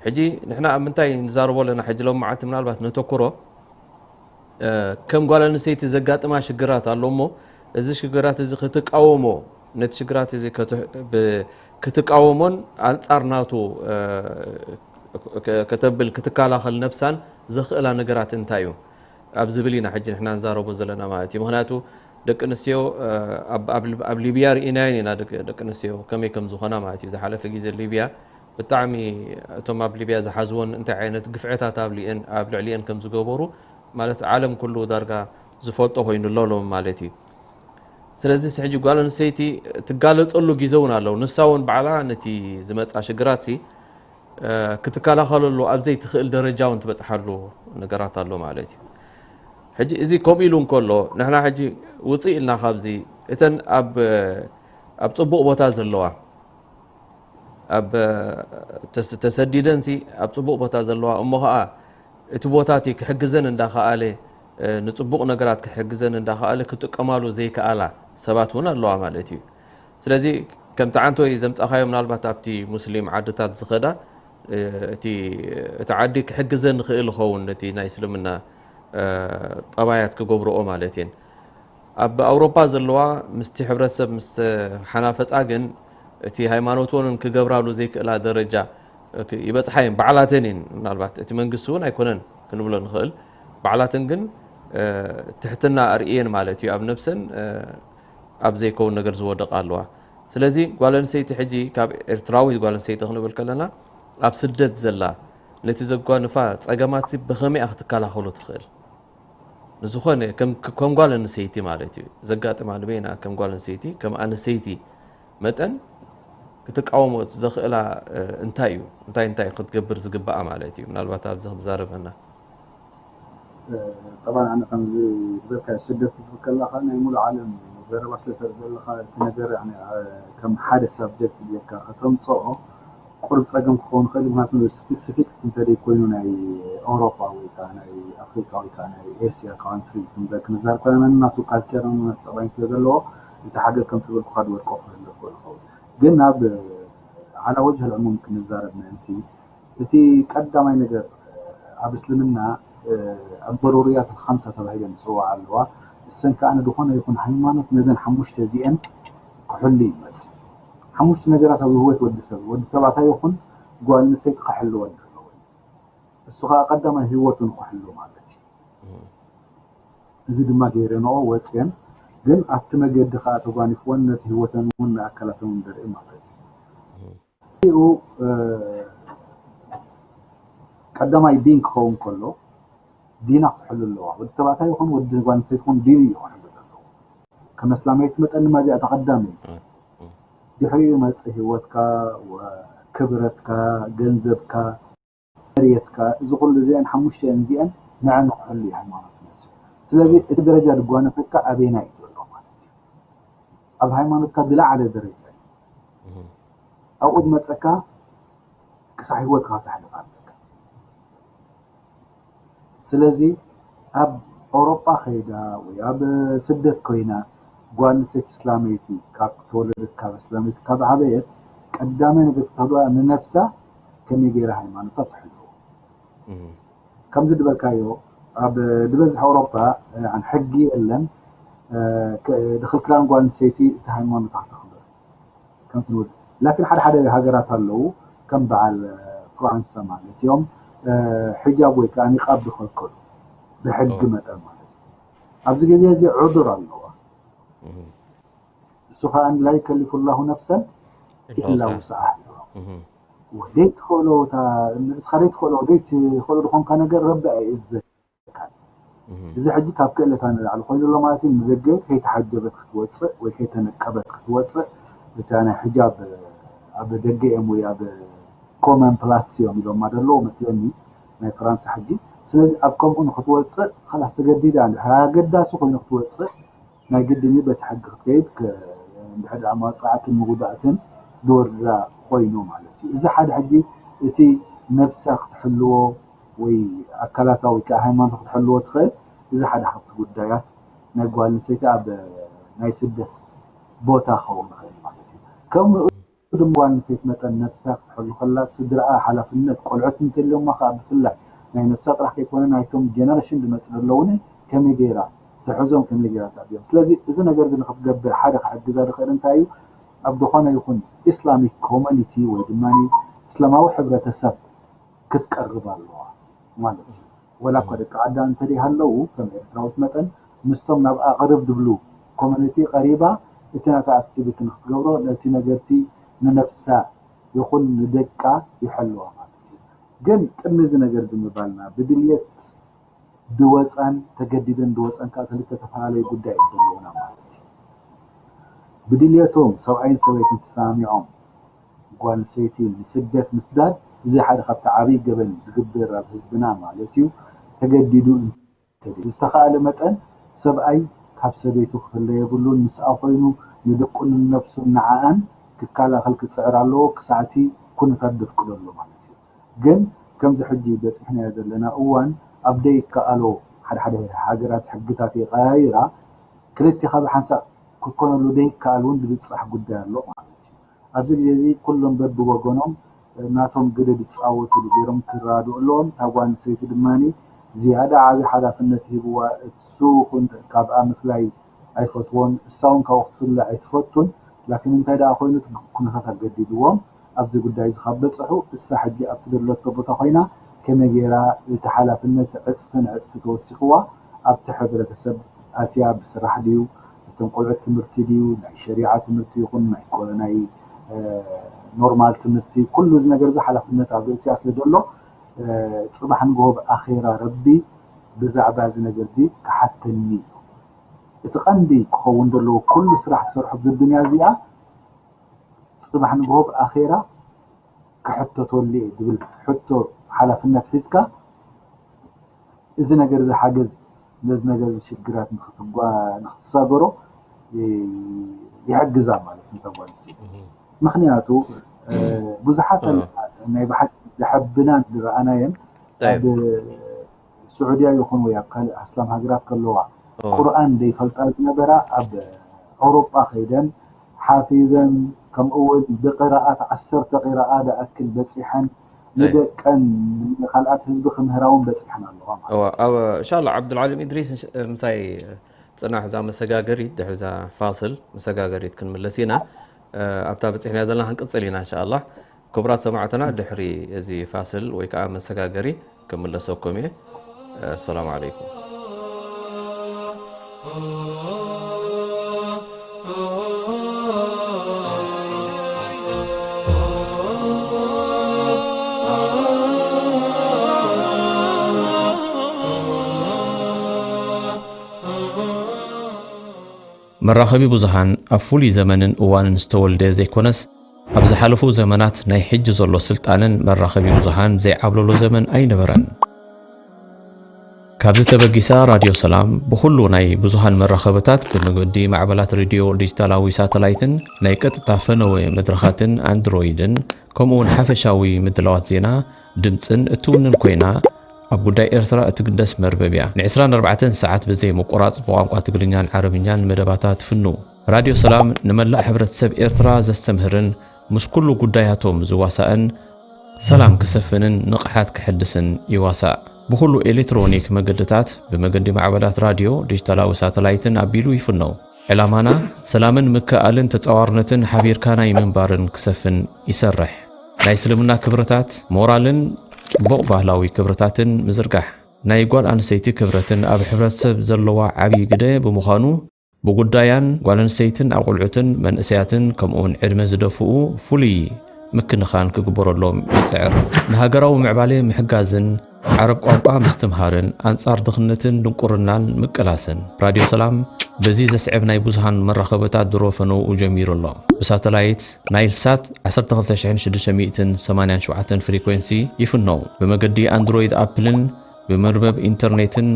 ሕጂ ንሕና ኣብ ምንታይ ንዛረቦ ኣለና? ሕጂ ሎም መዓልቲ ምናልባት ነተኩሮ ከም ጓል ኣንስተይቲ ዘጋጥማ ሽግራት ኣሎ እሞ፣ እዚ ሽግራት እዚ ክትቃወሞ፣ ነቲ ሽግራት እዚ ክትቃወሞን ኣንጻር ናቱ ከተብል ክትከላኸል ነብሳን ዘኽእላ ነገራት እንታይ እዩ ኣብ ዝብል ኢና ሕጂ ንሕና ንዛረቦ ዘለና ማለት እዩ። ምክንያቱ ደቂ ኣንስትዮ ኣብ ሊብያ ርኢናየን ኢና፣ ደቂ ኣንስትዮ ከመይ ከም ዝኾና ማለት እዩ። ዝሓለፈ ግዜ ሊብያ ብጣዕሚ እቶም ኣብ ሊብያ ዝሓዝወን እንታይ ዓይነት ግፍዕታት ኣብ ልዕሊአን ከም ዝገበሩ ማለት ዓለም ኩሉ ዳርጋ ዝፈልጦ ኮይኑ ኣሎ ሎም ማለት እዩ። ስለዚ ሕጂ ጓል ኣንስተይቲ ትጋለፀሉ ግዜ እውን ኣለዉ። ንሳ እውን ባዕላ ነቲ ዝመፃ ሽግራት ሲ ክትከላኸለሉ ኣብ ዘይትኽእል ደረጃ እውን ትበፅሓሉ ነገራት ኣሎ ማለት እዩ። ሕጂ እዚ ከምኡ ኢሉ እንከሎ ንሕና ሕጂ ውፅእ ኢልና ካብዚ እተን ኣብ ኣብ ፅቡቕ ቦታ ዘለዋ ኣብ ተሰዲደን ሲ ኣብ ፅቡቕ ቦታ ዘለዋ እሞ ከዓ እቲ ቦታ እቲ ክሕግዘን እንዳኸኣለ ንፅቡቕ ነገራት ክሕግዘን እንዳኸኣለ ክጥቀማሉ ዘይከኣላ ሰባት እውን ኣለዋ ማለት እዩ። ስለዚ ከምቲ ዓንቶይ ዘምፃኻዮ ምናልባት ኣብቲ ሙስሊም ዓድታት ዝኸዳ እቲ ዓዲ ክሕግዘን ንኽእል ይኸውን ነቲ ናይ እስልምና ጠባያት ክገብርኦ ማለት እየን። ኣብ ኣውሮፓ ዘለዋ ምስቲ ሕብረተሰብ ምስ ሓናፈፃ ግን እቲ ሃይማኖት እውን ክገብራሉ ዘይክእላ ደረጃ ይበፅሓ እየን ባዕላተን እየን። ምናልባት እቲ መንግስቲ እውን ኣይኮነን ክንብሎ ንኽእል፣ ባዕላተን ግን ትሕትና ኣርእየን ማለት እዩ። ኣብ ነብሰን ኣብ ዘይከውን ነገር ዝወደቃ ኣለዋ። ስለዚ ጓል ኣንስተይቲ ሕጂ ካብ ኤርትራዊት ጓል ኣንስተይቲ ክንብል ከለና ኣብ ስደት ዘላ ነቲ ዘጓንፋ ፀገማት ብኸመይ ክትከላኸሎ ትኽእል? ንዝኾነ ከም ጓል ኣንስተይቲ ማለት እዩ ዘጋጥማ ንበይና ከም ጓል ኣንስተይቲ ከም ኣንስተይቲ መጠን ክትቃወሞ ዘኽእላ እንታይ እዩ? እንታይ እንታይ ክትገብር ዝግባኣ ማለት እዩ? ምናልባት ኣብዚ ክትዛረበና። ጠባን ኣነ ከምዚ ዝበልካ ስደት ክትብል ከለካ ናይ ሙሉእ ዓለም ዘረባ ስለ ተርኢ ዘለካ እቲ ነገር ከም ሓደ ሳብጀክት ጌርካ ከተምፅኦ ቁሩብ ፀገም ክኸውን ይኽእል። ምክንያቱ ስፔሲፊክ እንተደይ ኮይኑ ናይ ኤውሮፓ ወይ ከዓ ናይ ኣፍሪቃ ወይ ከዓ ናይ ኤስያ ካንትሪ ክንበል ክንዛር ኮይና ናቱ ካልቸርን ናቱ ጠባይን ስለ ዘለዎ እቲ ሓገዝ ከም ትብል ብካድ ወድቆ ክህሉ ይኽእል ይኸውን። ግን ናብ ዓላ ወጅህ ልዕሙም ክንዛረብ ምእንቲ እቲ ቀዳማይ ነገር ኣብ እስልምና ኣበሩርያት ከምሳ ተባሂለን ዝፅዋዓ ኣለዋ። እሰን ከዓ ንድኾነ ይኹን ሃይማኖት ነዘን ሓሙሽተ እዚአን ክሕሉ ይመፅእ። ሓሙሽተ ነገራት ኣብ ህይወት ወዲ ሰብ ወዲ ተባዕታይ ይኹን ጓል ኣንስተይቲ ክሕልወን ኣለዎ። እሱ ከዓ ቀዳማይ ህይወቱ ንክሕሉ ማለት እዩ። እዚ ድማ ገይረንኦ ወፅየን ግን ኣብቲ መገዲ ከዓ ተጓኒፍወን ነቲ ህይወተን እውን ንኣካላተን እውን ደርኢ ማለት እዩ። ኡ ቀዳማይ ዲን ክኸውን ከሎ ዲና ክትሕሉ ኣለዋ። ወዲ ተባዕታይ ይኹን ወዲ ጓል ኣንስተይቲ ይኹን ዲኑ እዩ ክሕሉ ዘለዎ። ከም ኣስላማይቲ መጠን ድማ እዚኣ ተቐዳመይቲ። ድሕሪኡ መፅእ ህይወትካ፣ ክብረትካ፣ ገንዘብካ፣ መርየትካ፣ እዚ ኩሉ እዚአን ሓሙሽተ እዚአን ንዐ ንክሕሉ እዩ ሃይማኖት መፅእ። ስለዚ እቲ ደረጃ ድጓነፈካ ኣበየና እዩ ዘሎ ማለት እዩ። ኣብ ሃይማኖትካ ዝለዓለ ደረጃ እዩ። ኣብኡ ዝመፀካ ክሳዕ ህይወትካ ክተሕልፍ ኣለካ። ስለዚ ኣብ ኣውሮጳ ከይዳ ወይ ኣብ ስደት ኮይና ጓል ኣንስተይቲ እስላመይቲ ካብ ተወለደት ካብ እስላመይቲ ካብ ዓበየት ቀዳማይ ነገር ክተህልዋ ንነብሳ ከመይ ገይራ ሃይማኖታ ትሕልዎ። ከምዚ ዝበልካዮ ኣብ ዝበዝሕ ኣውሮጳ ሕጊ የለን። ድኽልክላን ጓል ኣንስተይቲ እቲ ሃይማኖታ ክተኽብር ከምቲ ንብል ላኪን ሓደ ሓደ ሃገራት ኣለዉ ከም በዓል ፍራንሳ ማለት እዮም ሕጃብ ወይ ከዓ ኒቃብ ዝኸልከሉ ብሕጊ መጠን ማለት እዩ። ኣብዚ ግዜ እዚ ዑዱር ኣለዋ። እሱ ከዓ ላ ዩከሊፉ ላሁ ነፍሰን ኢላ ውስዓሃ ይብሎ። ወደይ ትኽእሎ ንስኻ ደይ ትኽእሎ ደይ ትኽእሎ ዝኾንካ ነገር ረቢ ኣይእዘካን። እዚ ሕጂ ካብ ክእለታ ንላዕሊ ኮይኑ ኣሎ ማለት እዩ። ንደገ ከይተሓጀበት ክትወፅእ ወይ ከይተነቀበት ክትወፅእ እታ ናይ ሕጃብ ኣብ ደገ እዮም ወይ ኣብ ኮመን ፕላትስ እዮም ኢሎማ ደለዎ መስለኒ ናይ ፍራንሳ ሕጂ። ስለዚ ኣብ ከምኡ ንክትወፅእ ከላስ ተገዲዳ እንድሕር ኣገዳሲ ኮይኑ ክትወፅእ ናይ ግድን እዩ በቲ ሕጊ ክትከይድ እንድሕር ደኣ መቕፃዕትን ምጉዳእትን ዝወርዳ ኮይኑ ማለት እዩ። እዚ ሓደ ሕጂ እቲ ነብሳ ክትሕልዎ ወይ ኣካላታ ወይ ከዓ ሃይማኖት ክትሕልዎ ትኽእል። እዚ ሓደ ካብቲ ጉዳያት ናይ ጓል ኣንስተይቲ ኣብ ናይ ስደት ቦታ ክኸውን ይኽእል ማለት እዩ። ከምኡ ድማ ጓል ኣንስተይቲ መጠን ነብሳ ክትሕሉ ከላ ስድራኣ ሓላፍነት፣ ቆልዑት እንተልዮማ ከዓ ብፍላይ ናይ ነብሳ ጥራሕ ከይኮነ ናይቶም ጀነሬሽን ዝመፅእ ዘለውን ከመይ ገይራ ትሕዞም፣ ከመይ ገይራ ተዕብዮም። ስለዚ እዚ ነገር እዚ ንክትገብር ሓደ ክሕግዛ ዝኽእል እንታይ እዩ? ኣብ ዝኾነ ይኹን ኢስላሚክ ኮሚኒቲ ወይ ድማ እስላማዊ ሕብረተሰብ ክትቀርብ ኣለዋ ማለት እዩ። ወላ እኳ ደቂ ዓዳ እንተደይሃለዉ ከም ኤርትራዊት መጠን ምስቶም ናብ ኣቕርብ ዝብሉ ኮሚኒቲ ቀሪባ እቲ ናታ ኣክቲቪቲ ንክትገብሮ ነቲ ነገርቲ ንነብሳ ይኹን ንደቃ ይሐልዋ ማለት እዩ። ግን ቅድሚ እዚ ነገር እዚ ምባልና ብድልየት ድወፃን ተገዲደን ድወፃን ከዓ ክልተ ተፈላለዩ ጉዳይ እዩ ዘለውና ማለት እዩ። ብድልየቶም ሰብኣይን ሰበይትን ተሰማሚዖም ጓል ኣንስተይቲ ንስደት ምስዳድ እዚ ሓደ ካብቲ ዓብይ ገበን ዝግበር ኣብ ህዝብና ማለት እዩ። ተገዲዱ እንተደዩ ዝተኻእለ መጠን ሰብኣይ ካብ ሰበይቱ ክፍለ የብሉን። ምስኣ ኮይኑ ንደቁን ንነብሱን ንዓኣን ክከላኸል ክፅዕር ኣለዎ ክሳዕቲ ኩነታት ዘፍቅደሉ ማለት እዩ። ግን ከምዚ ሕጂ በፂሕናዮ ዘለና እዋን ኣብ ደይከኣሎ ሓደ ሓደ ሃገራት ሕግታት የቀያይራ ክልቲኻ ብሓንሳእ ክትኮነሉ ደይከኣል እውን ዝብፃሕ ጉዳይ ኣሎ ማለት እዩ። ኣብዚ ግዜ እዚ ኩሎም በብወገኖም ናቶም ግደ ዝፃወትሉ ገይሮም ክረዳድኡ ኣለዎም። እታ ጓል ኣንስተይቲ ድማ ዝያዳ ዓብዪ ሓላፍነት ሂብዋ እሱ ይኹን ካብኣ ምፍላይ ኣይፈትዎን፣ እሳ እውን ካብኡ ክትፍለ ኣይትፈቱን። ላኪን እንታይ ደኣ ኮይኑ እቲ ኩነታት ኣገዲድዎም ኣብዚ ጉዳይ እዚ ካብ በፅሑ እሳ ሕጂ ኣብቲ ዘለቶ ቦታ ኮይና ከመይ ገይራ እቲ ሓላፍነት ዕፅፍን ዕፅፊ ተወሲኽዋ ኣብቲ ሕብረተሰብ ኣትያ ብስራሕ ድዩ እቶም ቆልዑት ትምህርቲ ድዩ ናይ ሸሪዓ ትምህርቲ ይኹን ናይ ቆ- ናይ እ፣ ኖርማል ትምህርቲ ኩሉ እዚ ነገር እዚ ሓላፍነት ኣብ ርእሲኣ ስለ ዘሎ እ፣ ፅባሕ ንግሆ ብኣኼራ ረቢ ብዛዕባ እዚ ነገር እዚ ክሓተኒ እዩ። እቲ ቀንዲ ክኸውን ዘለዎ ኩሉ ስራሕ ትሰርሖ ኣብዚ ዱንያ እዚኣ ፅባሕ ንግሆ ብኣኼራ ክሕተተሉ እየ ዝብል ሕቶ ሓላፍነት ሒዝካ እዚ ነገር እዚ ሓገዝ ነዚ ነገር እዚ ሽግራት ንክትጓ- ንክትሳገሮ ይ- ይሕግዛ ማለት እዩ እታ ጓል ኣንስተይቲ። ምክንያቱ እ፣ ብዙሓት ኣለና ናይ ብሓቂ ዝሐብናን ዝረኣናየን ኣብ ስዑድያ ይኹን ወይ ኣብ ካልእ ኣስላም ሃገራት ከለዋ ቁርኣን ዘይፈልጣ ዝነበራ ኣብ ኣውሮጳ ከይደን ሓፊዘን ከምኡ እውን ብቅራኣት ዓሰርተ ቂራኣ ዝኣክል በፂሐን ንደቀን ንካልኣት ህዝቢ ክምህራ እውን በፂሐን ኣለዋ ማለት እዩ። እዋ ኣብ እንሻላ ዓብዱልዓሊም ኢድሪስ ምሳይ ፅናሕ እዛ መሰጋገሪት ድሕሪ እዛ ፋስል መሰጋገሪት ክንምለስ ኢና። ኣብታ በፂሕና ዘለና ክንቅፅል ኢና እንሻላ። ክቡራት ሰማዕትና ድሕሪ እዚ ፋስል ወይ ከዓ መሰጋገሪ ክምለሰኩም እየ። ኣሰላሙ ዓለይኩም። መራኸቢ ብዙሃን ኣብ ፍሉይ ዘመንን እዋንን ዝተወልደ ዘይኮነስ ኣብ ዝሓለፉ ዘመናት ናይ ሕጂ ዘሎ ስልጣነን መራኸቢ ብዙሃን ዘይዓብለሎ ዘመን ኣይነበረን። ካብዚ ተበጊሳ ራድዮ ሰላም ብኹሉ ናይ ብዙሃን መራኸብታት ብመገዲ ማዕበላት ሬድዮ ዲጂታላዊ ሳተላይትን ናይ ቀጥታ ፈነወ መድረኻትን ኣንድሮይድን ከምኡ እውን ሓፈሻዊ ምድላዋት ዜና ድምፅን እትውንን ኮይና ኣብ ጉዳይ ኤርትራ እትግደስ መርበብ እያ። ን24 ሰዓት ብዘይ ምቁራፅ ብቋንቋ ትግርኛን ዓረብኛን መደባታ ትፍኑ። ራድዮ ሰላም ንመላእ ሕብረተሰብ ኤርትራ ዘስተምህርን ምስ ኩሉ ጉዳያቶም ዝዋሳእን ሰላም ክሰፍንን ንቕሓት ክሕድስን ይዋሳእ። ብኹሉ ኤሌክትሮኒክ መገድታት ብመገዲ ማዕበላት ራድዮ፣ ዲጂታላዊ ሳተላይትን ኣቢሉ ይፍነው። ዕላማና ሰላምን ምክእኣልን ተጻዋርነትን ሓቢርካ ናይ ምንባርን ክሰፍን ይሰርሕ። ናይ እስልምና ክብርታት፣ ሞራልን ጽቡቕ ባህላዊ ክብርታትን ምዝርጋሕ። ናይ ጓል ኣንስተይቲ ክብረትን ኣብ ሕብረተሰብ ዘለዋ ዓብዪ ግደ ብምዃኑ ብጉዳያን ጓል ኣንስተይትን ኣቑልዑትን መንእሰያትን ከምኡውን ዕድመ ዝደፍኡ ፍሉይ ምክንኻን ክግበረሎም ይጽዕር። ንሃገራዊ ምዕባለ ምሕጋዝን ዓረብ ቋንቋ ምስትምሃርን ኣንጻር ድኽነትን ድንቁርናን ምቅላስን። ራድዮ ሰላም በዚ ዘስዕብ ናይ ብዙሃን መራኸብታት ድሮ ፈነውኡ ጀሚሩ ኣሎ። ብሳተላይት ናይል ሳት ዓሰርተ ክልተ ሽሕን ሽዱሽተ ሚእትን ሰማንያን ሸውዓተን ፍሪኮንሲ ይፍነው። ብመገዲ ኣንድሮይድ ኣፕልን ብመርበብ ኢንተርኔትን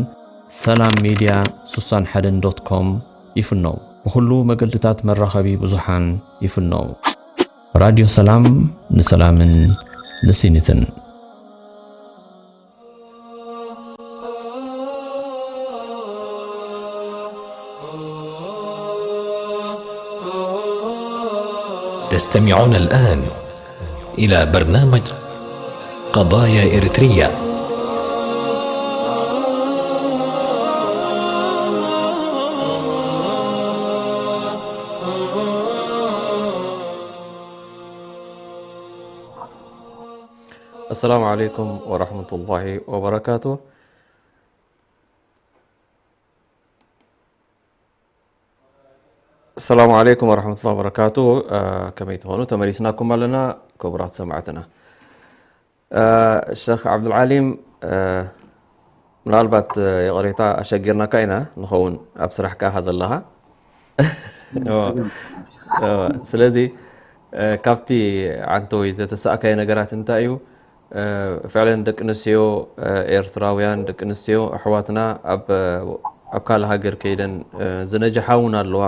ሰላም ሜድያ ስሳን ሓደን ዶት ኮም ይፍነው። ብኹሉ መገድታት መራኸቢ ብዙሓን ይፍነው። ራድዮ ሰላም ንሰላምን ንስኒትን። تستمعون الآن إلى برنامج قضايا إريتريا. السلام عليكم ورحمة الله وبركاته. السلام عليكم ورحمة الله وبركاته. ከመይ ትኾኑ? ተመሊስናኩም ኣለና ክቡራት ሰማዕትና። ሸኽ ዓብዱልዓሊም፣ ምናልባት ይቕሬታ ኣሸጊርናካ ኢና ንኸውን ኣብ ስራሕ ከኣ ዘለኻ። ስለዚ ካብቲ ዓንተወይ ዘተሳእካዮ ነገራት እንታይ እዩ? ፍዕለን ደቂ ኣንስትዮ ኤርትራውያን፣ ደቂ ኣንስትዮ ኣሕዋትና ኣብ ካልእ ሃገር ከይደን ዝነጅሓ እውን ኣለዋ።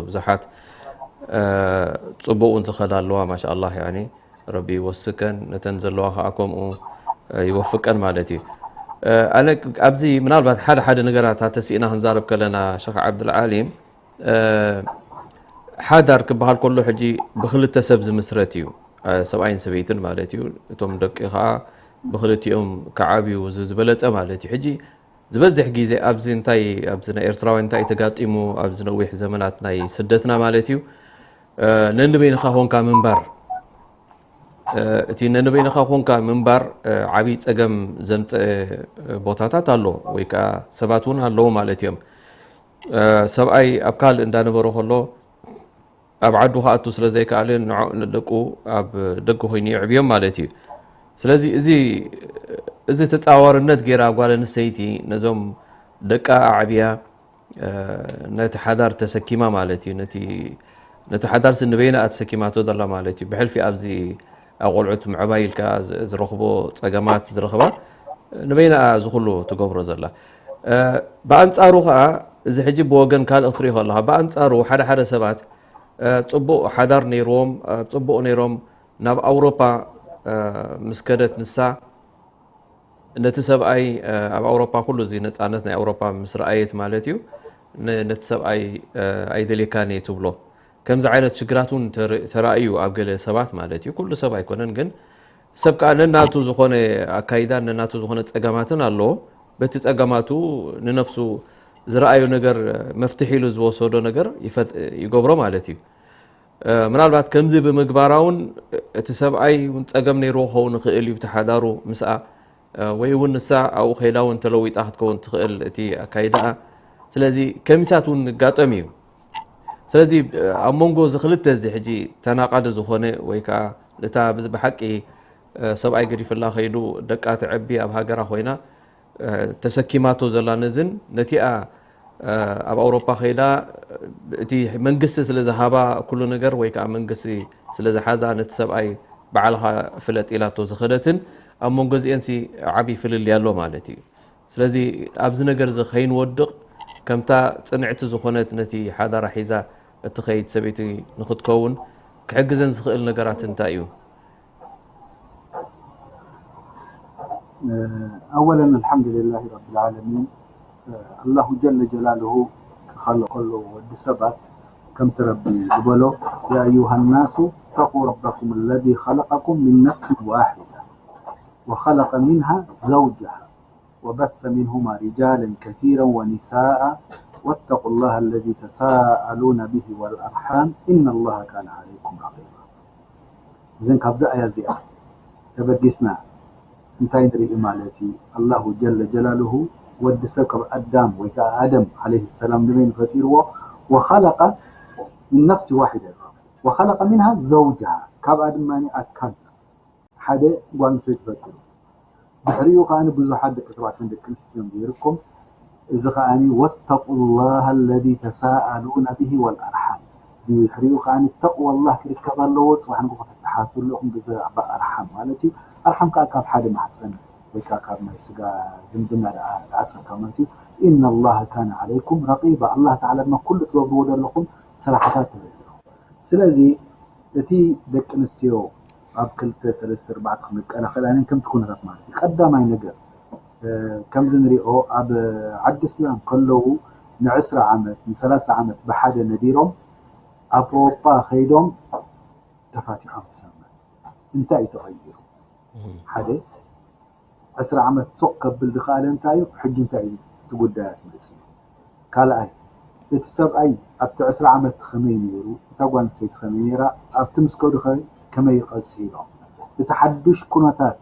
ብዙሓት ፅቡቅ እውን ዝኸዳ ኣለዋ። ማሻኣላህ ያኒ ረቢ ይወስከን፣ ነተን ዘለዋ ከዓ ከምኡ ይወፍቀን ማለት እዩ። ኣነ ኣብዚ ምናልባት ሓደ ሓደ ነገራት ተሲእና ክንዛረብ ከለና ሸኽ ዓብዱልዓሊም፣ ሓዳር ክበሃል ከሎ ሕጂ ብክልተ ሰብ ዝምስረት እዩ። ሰብኣይን ሰበይትን ማለት እዩ። እቶም ደቂ ከዓ ብክልቲኦም ክዓብዩ ዝበለፀ ማለት እዩ። ሕጂ ዝበዝሕ ግዜ ኣብዚ እንታይ ኣብዚ ናይ ኤርትራውያን እንታይ ተጋጢሙ ኣብዚ ነዊሕ ዘመናት ናይ ስደትና ማለት እዩ፣ ነንበይንኻ ኮንካ ምንባር። እቲ ነንበይንኻ ኮንካ ምንባር ዓብዪ ፀገም ዘምፀ ቦታታት ኣሎ ወይ ከዓ ሰባት እውን ኣለዉ ማለት እዮም። ሰብኣይ ኣብ ካልእ እንዳነበረ ከሎ ኣብ ዓዱ ክኣቱ ስለ ዘይከኣለ ንደቁ ኣብ ደገ ኮይኑ የዕብዮም ማለት እዩ። ስለዚ እዚ እዚ ተፃዋርነት ገይራ ጓል ኣንስተይቲ ነዞም ደቃ ኣዕብያ ነቲ ሓዳር ተሰኪማ ማለት እዩ። ነቲ ሓዳር ንበይና ተሰኪማቶ ዘላ ማለት እዩ። ብሕልፊ ኣብዚ ኣብ ቆልዑት ምዕባይ ኢልካ ዝረኽቦ ፀገማት ዝረኽባ ንበይና እዚ ኩሉ ትገብሮ ዘላ። ብኣንፃሩ ከዓ እዚ ሕጂ ብወገን ካልእ ክትሪኦ ከለካ ብኣንፃሩ ሓደ ሓደ ሰባት ፅቡቕ ሓዳር ነይርዎም፣ ፅቡቕ ነይሮም፣ ናብ ኣውሮፓ ምስ ከደት ንሳ ነቲ ሰብኣይ ኣብ ኣውሮፓ ኩሉ እዚ ነፃነት ናይ ኣውሮፓ ምስ ረኣየት ማለት እዩ ነቲ ሰብኣይ ኣይደልየካን እየ ትብሎ። ከምዚ ዓይነት ሽግራት እውን ተራእዩ ኣብ ገለ ሰባት ማለት እዩ። ኩሉ ሰብ ኣይኮነን ግን ሰብ ከዓ ነናቱ ዝኾነ ኣካይዳን ነናቱ ዝኾነ ፀገማትን ኣለዎ። በቲ ፀገማቱ ንነብሱ ዝረኣዮ ነገር መፍትሒ ኢሉ ዝወሰዶ ነገር ይገብሮ ማለት እዩ። ምናልባት ከምዚ ብምግባራ እውን እቲ ሰብኣይ እውን ፀገም ነይርዎ ክኸውን ይኽእል እዩ ብቲ ሓዳሩ ምስኣ ወይ እውን ንሳ ኣብኡ ከይዳ እውን ተለዊጣ ክትከውን ትኽእል እቲ ኣካይዳኣ። ስለዚ ከሚሳት እውን ንጋጠም እዩ። ስለዚ ኣብ መንጎ እዚ ክልተ እዚ ሕጂ ተናቓዲ ዝኾነ ወይ ከዓ ነታ ብሓቂ ሰብኣይ ገዲፍላ ከይዱ ደቃ ተዐቢ ኣብ ሃገራ ኮይና ተሰኪማቶ ዘላ ነዝን ነቲኣ ኣብ ኣውሮፓ ከይዳ እቲ መንግስቲ ስለ ዝሃባ ኩሉ ነገር ወይ ከዓ መንግስቲ ስለ ዝሓዛ ነቲ ሰብኣይ ባዕልኻ ፍለጥ ኢላቶ ዝኸደትን ኣብ መንጎ እዚአንሲ ዓብዪ ፍልልይ ኣሎ ማለት እዩ። ስለዚ ኣብዚ ነገር እዚ ከይንወድቕ ከምታ ፅንዕቲ ዝኾነት ነቲ ሓዳራ ሒዛ እትኸይድ ሰበይቲ ንክትከውን ክሕግዘን ዝኽእል ነገራት እንታይ እዩ? أولا الحمد لله رب العالمين. الله جل جلاله خلق كل ود سبات كم تربي ዝበሎ يا أيها الناس اتقوا ربكم الذي خلقكم من نفس واحدة وخلق منها زوجها وبث منهما رجالا كثيرا ونساء واتقوا الله الذي تساءلون به والأرحام إن الله كان عليكم رقيبا. እዘን ካብዛ ኣያ እዚኣ ተበጊስና እንታይ ንርኢ ማለት እዩ? ኣላሁ ጀለ ጀላሉሁ ወዲ ሰብ ካብ ኣዳም ወይ ከዓ ኣደም ዓለይሂ ሰላም ንበይኑ ፈጢርዎ። ወኸለቀ ምን ነፍሲ ዋሒደ ወኸለቀ ሚንሃ ዘውጅሃ ካብኣ ድማ ኣካል ሓደ ጓል ኣንስተይቲ ፈጢሩ። ድሕሪኡ ከዓ ብዙሓት ደቂ ተባዕትዮን ደቂ ኣንስትዮን ገይርኩም እዚ ከኣኒ ወተቁ ላህ ለዚ ተሳኣሉነ ብሂ ወልኣርሓም ድሕሪኡ ከኣኒ ተቅዋ ላህ ክርከብ ኣለዎ። ፅባሕ ንግሆ ተተሓቱ ኣለኹም ብዛዕባ ኣርሓም ማለት እዩ። ኣርሓም ከዓ ካብ ሓደ ማሕፀን ወይ ከዓ ካብ ናይ ስጋ ዝምድና ደኣ ተኣሰርካ ማለት እዩ። ኢነ ላህ ካነ ዓለይኩም ረቂባ ኣላህ ተዓላ ድማ ኩሉ ትገብርዎ ዘለኹም ስራሕታት ትርኢ ኣለኹም። ስለዚ እቲ ደቂ ኣንስትዮ ኣብ ክልተ ሰለስተ ኣርባዕተ ክንቀላቐል ኣነ ከምቲ ኩነታት ማለት እዩ። ቀዳማይ ነገር ከምዚ ንሪኦ ኣብ ዓዲ እስላም ከለዉ ንዕስራ ዓመት ንሰላሳ ዓመት ብሓደ ነቢሮም ኣውሮጳ ከይዶም ተፋቲሖም ትሰምዕ። እንታይ እዩ ተቐይሩ? ሓደ ዕስራ ዓመት ሱቕ ከብል ዝኸኣለ እንታይ እዩ? ሕጂ እንታይ እዩ እቲ ጉዳያት መፂኡ? ካልኣይ እቲ ሰብኣይ ኣብቲ ዕስራ ዓመት ከመይ ነይሩ? እታ ጓል ኣንስተይቲ ከመይ ነይራ? ኣብቲ ምስ ከዱ ከ ከመይ ቀፂሎም? እቲ ሓዱሽ ኩነታት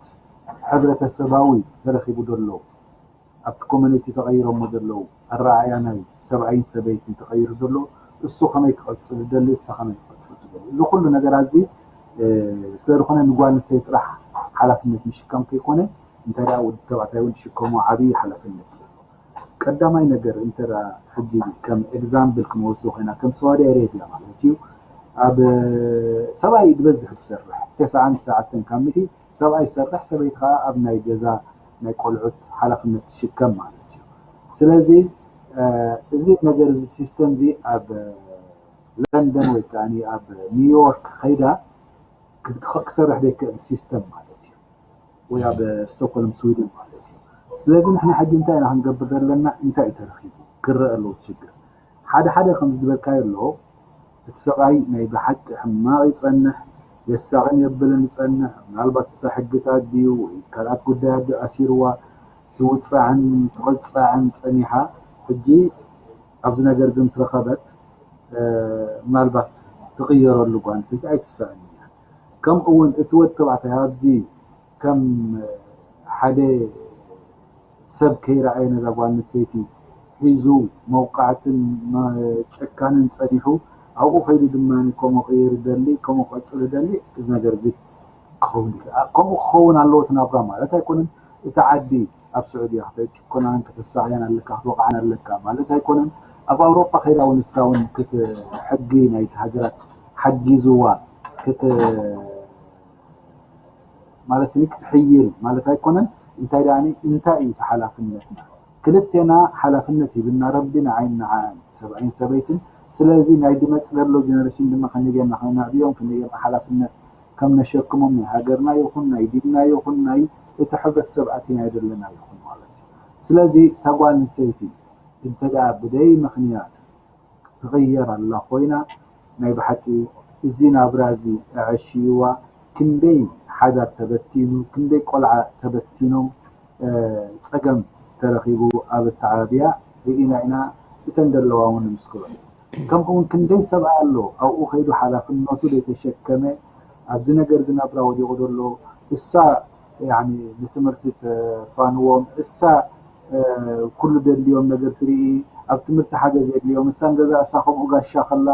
ሕብረተሰባዊ ተረኺቡ ዘሎ ኣብቲ ኮሚኒቲ ተቐይሮሞ ዘለዉ ኣረኣእያ ናይ ሰብኣይን ሰበይትን ተቐይሩ ዘሎ እሱ ከመይ ክቐፅል ደሊ እሳ ከመይ ክቐፅል ትደሊ እዚ ኩሉ ነገራት እዚ ስለ ዝኾነ ንጓል ኣንስተይቲ ጥራሕ ሓላፍነት ምሽካም ከይኮነ እንታይ ደኣ ወዲ ተባዕታይ እውን ዝሽከሞ ዓብዪ ሓላፍነት እዩ ዘሎ። ቀዳማይ ነገር እንተ ደኣ ሕጂ ከም ኤግዛምፕል ክንወስዶ ኮይና ከም ሳውዲ ኣረቢያ ማለት እዩ ኣብ ሰብኣይ እዩ ዝበዝሕ ዝሰርሕ ተስዓን ትሽዓተን ካብ ሚእቲ ሰብኣይ ይሰርሕ ሰበይቲ ከዓ ኣብ ናይ ገዛ ናይ ቆልዑት ሓላፍነት ትሽከም ማለት እዩ። ስለዚ እዚ ነገር እዚ ሲስተም እዚ ኣብ ለንደን ወይ ከዓ ኣብ ኒውዮርክ ከይዳ ክሰርሕ ዘይክእል ሲስተም ማለት እዩ። ወይ ኣብ ስቶክሆልም ስዊድን ማለት እዩ። ስለዚ ንሕና ሕጂ እንታይ ኢና ክንገብር ዘለና? እንታይ እዩ ተረኺቡ ክረአ ኣለዎ ችግር? ሓደ ሓደ ከም ዝበልካዮ ኣሎ እቲ ሰብኣይ ናይ ብሓቂ ሕማቕ ይጸንሕ የሳቕን የብልን ይጸንሕ ምናልባት እሳ ሕግታት ድዩ ወይ ካልኣት ጉዳያት ድዩ ኣሲርዋ ትውጻዕን ትቕጻዕን ጸኒሓ ሕጂ ኣብዚ ነገር እዚ ምስ ረኸበት ምናልባት ትቕየረሉ ጓል ኣንስተይቲ ኣይትሳእን እያ። ከምኡ እውን እቲ ወዲ ተባዕታይ ኣብዚ ከም ሓደ ሰብ ከይረኣየ ነዛ ጓል ኣንስተይቲ ሒዙ መውቃዕትን ጨካንን ጸኒሑ ኣብኡ ከይዱ ድማ ከምኡ ክቕይር ይደሊ ከምኡ ክቐጽል ይደሊ እዚ ነገር እዚ ክኸውን ይኽእል። ከምኡ ክኸውን ኣለዎ እቲ ናብራ ማለት ኣይኮነን። እቲ ዓዲ ኣብ ስዑድያ ከተጭቆናን ከተሳቕያን ኣለካ ክትወቕዓን ኣለካ ማለት ኣይኮነን። ኣብ ኣውሮጳ ከይዳ እውን ንሳ እውን ሕጊ ናይቲ ሃገራት ሓጊዝዋ ማለት ክትሕይል ማለት ኣይኮነን። እንታይ ደኣ እንታይ እዩ እቲ ሓላፍነትና? ክልቴና ሓላፍነት ሂብና ረቢ ንዓይን ንዓን ሰብኣይን ሰበይትን። ስለዚ ናይ ድመፅ ዘሎ ጀነሬሽን ድማ ከመይ ጌርና ከነዕብዮም ከመይ ጌርና ሓላፍነት ከም ነሸክሞም ናይ ሃገርና ይኹን ናይ ዲንና ይኹን ናይ እቲ ሕብረተሰብ ኣቲናዮ ዘለና ይኹን ማለት እዩ። ስለዚ እታ ጓል ኣንስተይቲ እንተ ደኣ ብደይ ምኽንያት ትቕየር ኣላ ኮይና ናይ ብሓቂ እዚ ናብራ እዚ ኣዐሽይዋ ክንደይ ሓዳር ተበቲኑ ክንደይ ቆልዓ ተበቲኖም ፀገም ተረኺቡ ኣብ ኣተዓባብያ ርኢና ኢና። እተን ዘለዋ እውን ንምስክሮ እየን። ከምኡ እውን ክንደይ ሰብኣይ ኣሎ ኣብኡ ከይዱ ሓላፍነቱ ዘይተሸከመ ኣብዚ ነገር እዚ ናብራ ወዲቑ ዘሎ እሳ ንትምህርቲ ተፋንዎም እሳ ኩሉ ደድልዮም ነገር ትርኢ ኣብ ትምህርቲ ሓገዝ የድልዮም እሳን ገዛ እሳ ከምኡ ጋሻ ከላ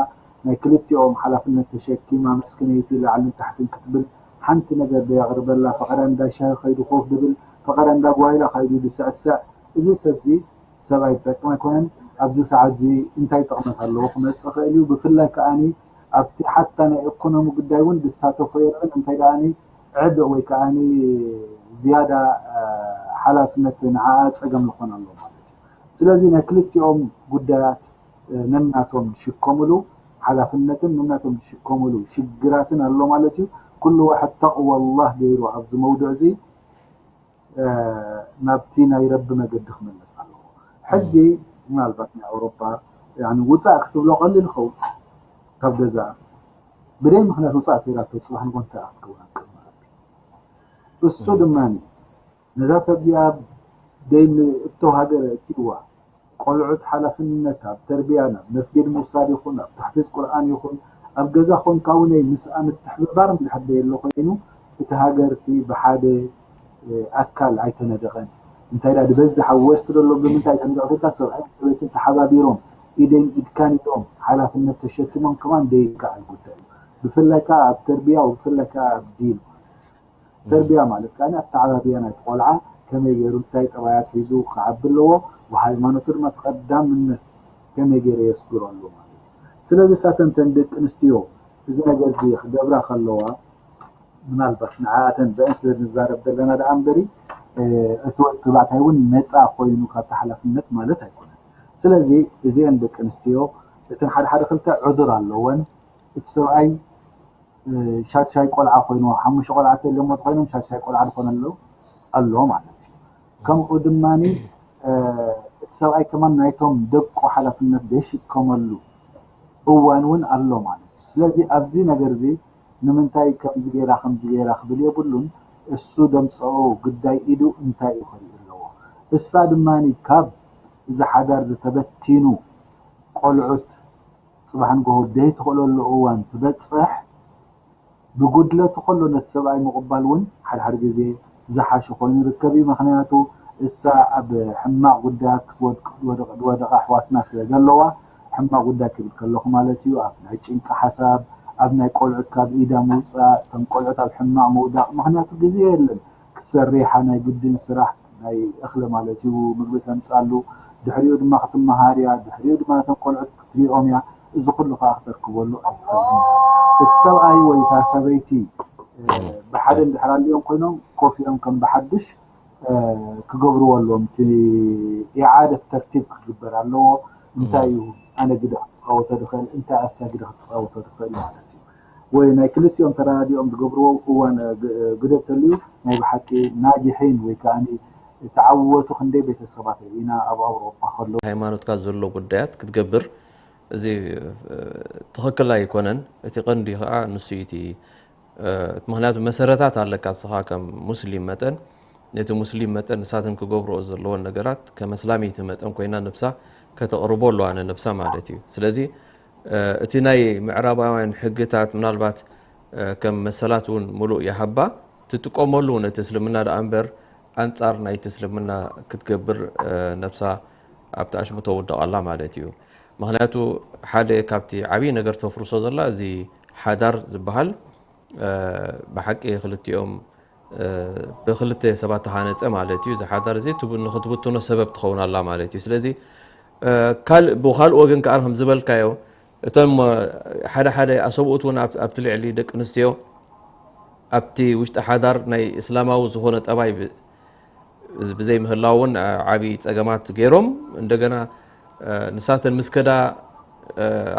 ናይ ክልቲኦም ሓላፍነት ተሸኪማ መስክነይቲ ላዕልን ታሕትን ክትብል ሓንቲ ነገር ደየቕርበላ ፈቐዳ እንዳ ሻሂ ከይዱ ኮፍ ድብል ፈቐዳ እንዳ ጓይላ ከይዱ ድስዕስዕ እዚ ሰብዚ ሰብኣይ ዝጠቅም ኣይኮነን። ኣብዚ ሰዓት እዚ እንታይ ጥቕመት ኣለዎ ክመፅእ ይኽእል እዩ። ብፍላይ ከዓኒ ኣብቲ ሓታ ናይ ኢኮኖሚ ጉዳይ እውን ዝሳተፎ የለን። እንታይ ደኣ ዕብእ ወይ ከዓ ዝያዳ ሓላፍነት ንዓኣ ፀገም ዝኾን ኣሎ ማለት እዩ። ስለዚ ናይ ክልቲኦም ጉዳያት ነናቶም ዝሽከምሉ ሓላፍነትን ነናቶም ዝሽከምሉ ሽግራትን ኣሎ ማለት እዩ። ኩሉ ዋሕድ ተቕዋ ኣላህ ገይሩ ኣብዚ መውድዕ እዚ ናብቲ ናይ ረቢ መገዲ ክምለስ ኣለዎ። ሕጊ ምናልባት ናይ ኣውሮፓ ውፃእ ክትብሎ ቀሊል ይኸውን ካብ ገዛ ብደይ ምክንያት ውፃእ ተይላቶ ፅባሕ ንጎንታ ክትከውን ኣብ ቅድሚ ረቢ እሱ ድማ ነዛ ሰብ እዚኣ ደይ እቶ ሃገር እትዋ ቆልዑት ሓላፍነት ኣብ ተርቢያ ናብ መስጊድ ምውሳድ ይኹን ኣብ ተሕፊዝ ቁርኣን ይኹን ኣብ ገዛ ኮንካ እውን ምስኣ ምትሕብባር እንድሕር ደየሎ ኮይኑ እቲ ሃገር እቲ ብሓደ ኣካል ኣይተነደቐን። እንታይ ዳ ዝበዝሕ ኣብ ወስት ዘሎ ብምንታይ ተነደቐ ተልካ ሰብኣይን ሰበይትን ተሓባቢሮም ኢደን ኢድካን ኢሎም ሓላፍነት ተሸኪሞም ከማን ደይከኣል ጉዳይ እዩ። ብፍላይ ከዓ ኣብ ተርቢያ ብፍላይ ከዓ ኣብ ዲን ማለት እዩ። ተርቢያ ማለት ከዓ ኣተዓባብያ ናይቲ ቆልዓ ከመይ ገይሩ እንታይ ጠባያት ሒዙ ክዓቢ ኣለዎ ብሃይማኖቱ ድማ ተቐዳምነት ከመይ ገይሩ የስግሮ ኣሎ ማለት እዩ። ስለዚ ሳተን ተን ደቂ ኣንስትዮ እዚ ነገር እዚ ክገብራ ከለዋ ምናልባት ንዓኣተን ብአን ስለ ንዛረብ ዘለና ደኣ እምበሪ እቲ ወዲ ተባዕታይ እውን ነፃ ኮይኑ ካብቲ ሓላፍነት ማለት ኣይኮነን። ስለዚ እዚአን ደቂ ኣንስትዮ እተን ሓደ ሓደ ክልተ ዕዱር ኣለወን እቲ ሰብኣይ ሻድሻይ ቆልዓ ኮይንዎ ሓሙሽተ ቆልዓ ተልዮሞ ተኮይኖም ሻድሻይ ቆልዓ ዝኾነ ኣሎ ኣሎ ማለት እዩ። ከምኡ ድማ እቲ ሰብኣይ ከማን ናይቶም ደቁ ሓላፍነት ዘይሽከመሉ እዋን እውን ኣሎ ማለት እዩ። ስለዚ ኣብዚ ነገር እዚ ንምንታይ ከምዚ ገይራ ከምዚ ገይራ ክብል የብሉን። እሱ ደምፀኦ ግዳይ ኢዱ እንታይ እዩ ክርኢ ኣለዎ። እሳ ድማ ካብ እዚ ሓዳር ዝተበቲኑ ቆልዑት ፅባሕ ንግሆ ደይ ትኽእለሉ እዋን ትበፅሕ። ብጉድለቱ ከሎ ነቲ ሰብኣይ ምቕባል እውን ሓድሓደ ግዜ ዝሓሸ ኮይኑ ይርከብ እዩ። ምክንያቱ እሳ ኣብ ሕማቕ ጉዳያት ክትወድቅ ዝወደቐ ኣሕዋትና ስለ ዘለዋ ሕማቕ ጉዳይ ክብል ከለኹ ማለት እዩ። ኣብ ናይ ጭንቂ ሓሳብ፣ ኣብ ናይ ቆልዑት ካብ ኢዳ ምውፃእ፣ እቶም ቆልዑት ኣብ ሕማቕ ምውዳቕ። ምክንያቱ ግዜ የለን ክትሰርሓ ናይ ግድን ስራሕ ናይ እኽሊ ማለት እዩ ምግቢ ተምፃሉ። ድሕሪኡ ድማ ክትመሃርያ፣ ድሕሪኡ ድማ ነቶም ቆልዑት ክትሪኦም እያ። እዚ ኩሉ ከዓ ክተርክበሉ ኣይትኽእልን። እቲ ሰብኣይ ወይ እታ ሰበይቲ ብሓደ እንድሕር ኣልዮም ኮይኖም ኮፍ ኢሎም ከም ብሓዱሽ ክገብርዎ ኣለዎም። እቲ ኢዓደት ተርቲብ ክግበር ኣለዎ። እንታይ እዩ ኣነ ግደ ክትፃወቶ ድኽእል፣ እንታይ ኣሳ ግደ ክትፃወቶ ድኽእል ማለት እዩ። ወይ ናይ ክልቲኦም ተራዲኦም ዝገብርዎ እዋን ግደ ተልዩ ናይ ብሓቂ ናጅሒን ወይ ከዓ ተዓወቱ ክንደይ ቤተሰባት ርኢና ኣብ ኣውሮፓ ከሎ። ሃይማኖትካ ዘሎ ጉዳያት ክትገብር እዚ ትኽክል ኣይኮነን። እቲ ቀንዲ ከዓ ንሱ እቲ ምክንያቱ መሰረታት ኣለካ እስኻ ከም ሙስሊም መጠን ነቲ ሙስሊም መጠን ንሳትን ክገብርኦ ዘለዎን ነገራት ከም ኣስላመይቲ መጠን ኮይና ነብሳ ከተቕርቦ ኣለዋ ንነብሳ ማለት እዩ። ስለዚ እቲ ናይ ምዕራባውያን ሕግታት ምናልባት ከም መሰላት እውን ሙሉእ ይሃባ ትጥቀመሉ እውን እቲ እስልምና ደኣ እምበር ኣንጻር ናይቲ እስልምና ክትገብር ነብሳ ኣብቲ ኣሽሙ ተውድቕ ኣላ ማለት እዩ። ምክንያቱ ሓደ ካብቲ ዓብዪ ነገር ተፍርሶ ዘላ እዚ ሓዳር ዝበሃል ብሓቂ ክልቲኦም ብክልተ ሰባት ተሃነፀ ማለት እዩ። እዚ ሓዳር እዚ ንክትብትኖ ሰበብ ትኸውን ኣላ ማለት እዩ። ስለዚ ካልእ ብካልእ ወገን ከዓ ከም ዝበልካዮ እቶም ሓደ ሓደ ኣሰብኡት እውን ኣብቲ ልዕሊ ደቂ ኣንስትዮ ኣብቲ ውሽጢ ሓዳር ናይ እስላማዊ ዝኾነ ጠባይ ብዘይምህላው እውን ዓብዪ ፀገማት ገይሮም እንደገና ንሳተን ምስ ከዳ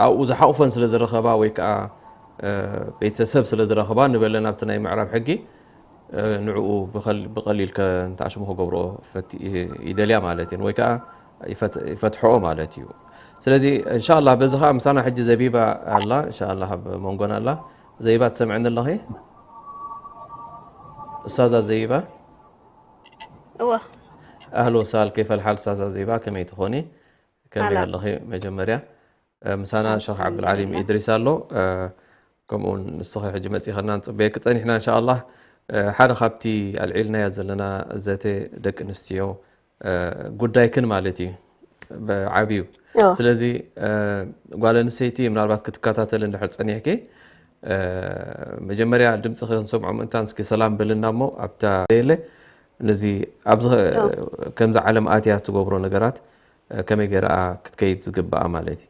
ኣብኡ ዝሓቑፈን ስለ ዝረኸባ ወይ ከዓ ቤተሰብ ስለ ዝረኸባ ንበለን ኣብቲ ናይ ምዕራብ ሕጊ ንዕኡ ብቐሊል ከንተኣሽሙ ክገብርኦ ይደልያ ማለት እየን ወይ ከዓ ይፈትሕኦ ማለት እዩ። ስለዚ እንሻላ በዚ ከዓ ምሳና ሕጂ ዘቢባ ኣላ፣ እንሻላ ኣብ መንጎና ኣላ። ዘይባ ትሰምዕኒ ኣለኺ? እስታዛ ዘይባ እወ ኣህሎ ሳል ከይፈል ሓል እስታዛ ዘይባ ከመይ ትኾኒ? ከመይ ኣለኺ? መጀመርያ ምሳና ሸኽ ዓብዱልዓሊም ኢድሪስ ኣሎ። ከምኡውን ንስኺ ሕጂ መፂኸና ንፅበየኪ ፀኒሕና እንሻኣላህ። ሓደ ካብቲ ኣልዒልናያ ዘለና ዘተ ደቂ ኣንስትዮ ጉዳይክን ማለት እዩ ብዓብዩ። ስለዚ ጓል ኣንስተይቲ ምናልባት ክትከታተል እንድሕር ፀኒሕኪ መጀመርያ ድምፂ ክንሰምዖ ምእንታን እስኪ ሰላም በልና እሞ ኣብታ የለ ነዚ ኣብዚ ከምዚ ዓለም ኣትያ ትገብሮ ነገራት ከመይ ገይራ ክትከይድ ዝግብኣ ማለት እዩ።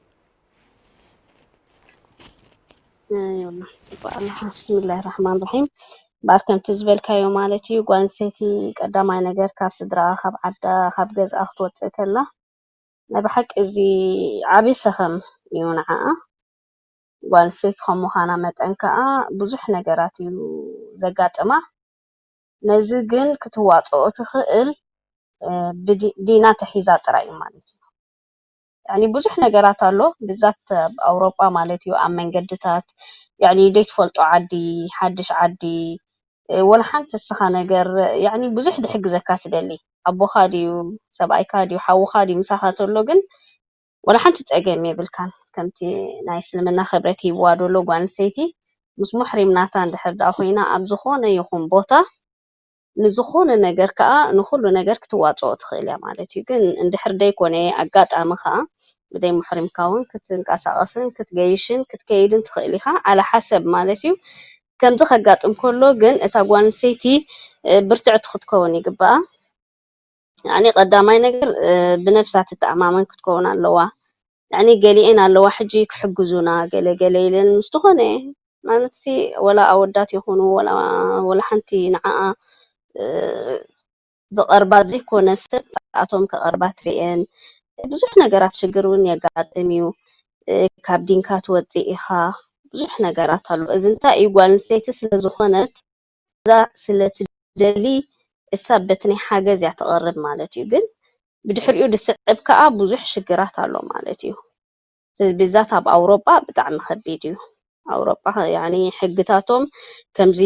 ብስምላህ ራሕማን ራሒም ባር ከምቲ ዝበልካዮ ማለት እዩ። ጓል ኣንስተይቲ ቀዳማይ ነገር ካብ ስድራኣ፣ ካብ ዓዳ፣ ካብ ገዝኣ ክትወፅእ ከላ ናይ ብሓቂ እዚ ዓብዪ ሰኸም እዩ ንዓኣ። ጓል ኣንስተይቲ ከም ምዃና መጠን ከዓ ብዙሕ ነገራት እዩ ዘጋጥማ። ነዚ ግን ክትዋፅኦ ትኽእል ብዲና ተሒዛ ጥራይ እዩ ማለት እዩ። ያኒ ብዙሕ ነገራት ኣሎ ብዛት ኣብ ኣውሮጳ ማለት እዩ ኣብ መንገድታት ያኒ ዘይትፈልጦ ዓዲ ሓድሽ ዓዲ ወላ ሓንቲ እስኻ ነገር ያኒ ብዙሕ ድሕግዘካ ትደሊ ኣቦኻ ድዩ ሰብኣይካ ድዩ ሓውኻ ድዩ ምሳኻ ተሎ ግን ወላ ሓንቲ ፀገም የብልካን ከምቲ ናይ እስልምና ክብረት ሂብዋ ደሎ ጓል ኣንስተይቲ ምስ ሙሕሪም ናታ እንድሕር ደኣ ኮይና ኣብ ዝኾነ ይኹን ቦታ ንዝኾነ ነገር ከዓ ንኹሉ ነገር ክትዋፅኦ ትኽእል እያ ማለት እዩ። ግን እንድሕር ደይኮነ ኣጋጣሚ ከዓ ብደይ ሙሕሪምካ እውን ክትንቀሳቐስን ክትገይሽን ክትከይድን ትኽእል ኢኻ ዓላ ሓሰብ ማለት እዩ። ከምዚ ከጋጥም ከሎ ግን እታ ጓል ኣንስተይቲ ብርትዕቲ ክትከውን ይግበኣ። ያኒ ቀዳማይ ነገር ብነብሳ ትተኣማመን ክትከውን ኣለዋ። ያኒ ገሊኤን ኣለዋ ሕጂ ክሕግዙና ገለ ገለ ኢለን ምስ ዝኾነ ማለት ሲ ወላ ኣወዳት ይኹኑ ወላ ሓንቲ ንዓኣ ዝቐርባ ዘይኮነ ሰብ ንኣቶም ክቐርባ ትርእየን ብዙሕ ነገራት ሽግር እውን የጋጥም እዩ። ካብ ዲንካ ትወፅእ ኢኻ ብዙሕ ነገራት ኣሎ። እዚ እንታይ እዩ ጓል ኣንስተይቲ ስለ ዝኾነት እዛ ስለ ትደሊ እሳ በቲ ናይ ሓገዝ እያ ትቐርብ ማለት እዩ። ግን ብድሕሪኡ ድስዕብ ከዓ ብዙሕ ሽግራት ኣሎ ማለት እዩ። ስለዚ ብዛት ኣብ ኣውሮጳ ብጣዕሚ ከቢድ እዩ። ኣውሮጳ ያኒ ሕግታቶም ከምዚ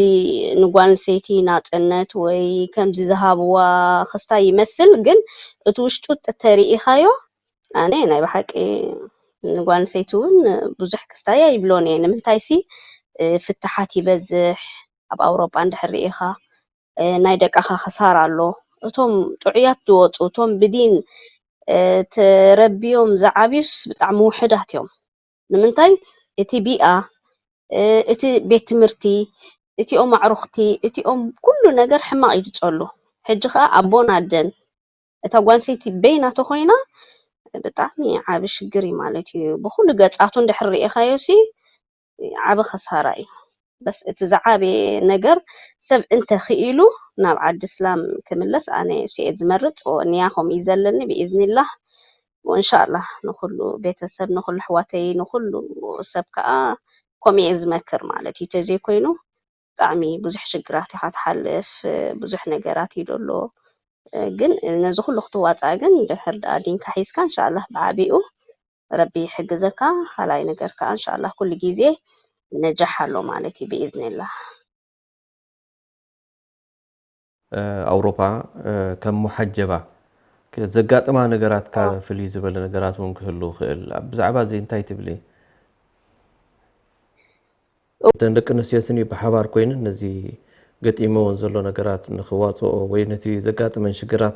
ንጓል ኣንስተይቲ ናጽነት ወይ ከምዚ ዝሃብዋ ክስታይ ይመስል፣ ግን እቲ ውሽጡ ተተሪኢኻዮ ኣነ ናይ ብሓቂ ንጓል ኣንስተይቲ እውን ብዙሕ ክስታይ ኣይብሎን እየ። ንምንታይሲ እ፣ ፍትሓት ይበዝሕ ኣብ ኣውሮጳ እንድሕር ርኢኻ እ፣ ናይ ደቃኻ ክሳራ ኣሎ። እቶም ጥዑያት ዝወፁ እቶም ብዲን እ፣ ተረቢዮም ዝዓብዩስ ብጣዕሚ ውሕዳት እዮም። ንምንታይ እቲ ቢኣ እ፣ እቲ ቤት ትምህርቲ እቲኦም ኣዕሩኽቲ እቲኦም ኩሉ ነገር ሕማቕ እዩ ዝፀሉ። ሕጂ ከዓ ኣቦን ኣደን እታ ጓል ኣንስተይቲ በይና ተኾይና ብጣዕሚ ዓቢ ሽግር እዩ ማለት እዩ። ብኹሉ ገጻቱ እንድሕር ርኢኻዮ ሲ ዓቢ ኸሳራ እዩ። በስ እቲ ዝዓበየ ነገር ሰብ እንተኽኢሉ ናብ ዓዲ እስላም ክምለስ ኣነ እሱ እየ ዝመርጽ። ንያ ከምኡ እዩ ዘለኒ ብኢዝኒላህ ወእንሻላህ ንኹሉ ቤተሰብ ንኹሉ ኣሕዋተይ ንኹሉ ሰብ ከኣ ከምኡ እየ ዝመክር ማለት እዩ። ተዘይኮይኑ ብጣዕሚ ብዙሕ ሽግራት ኢኻ ትሓልፍ፣ ብዙሕ ነገራት እዩ ደሎ። ግን ነዚ ኩሉ ክትዋፃእ ግን ድሕር ደኣ ዲንካ ሒዝካ እንሻላህ ብዓቢኡ ረቢ ይሕግዘካ። ካልኣይ ነገር ከዓ እንሻላህ ኩሉ ግዜ ነጃሕ ኣሎ ማለት እዩ ብኢዝኒላህ። ኣውሮፓ ከም ሙሓጀባ ዘጋጥማ ነገራት ካብ ፍልይ ዝበለ ነገራት እውን ክህሉ ይኽእል። ብዛዕባ እዚ እንታይ ትብሊ? እተን ደቂ ኣንስትዮ ስኒ ብሓባር ኮይነን ነዚ ገጢመወን ዘሎ ነገራት ንክዋፅኦ ወይ ነቲ ዘጋጥመን ሽግራት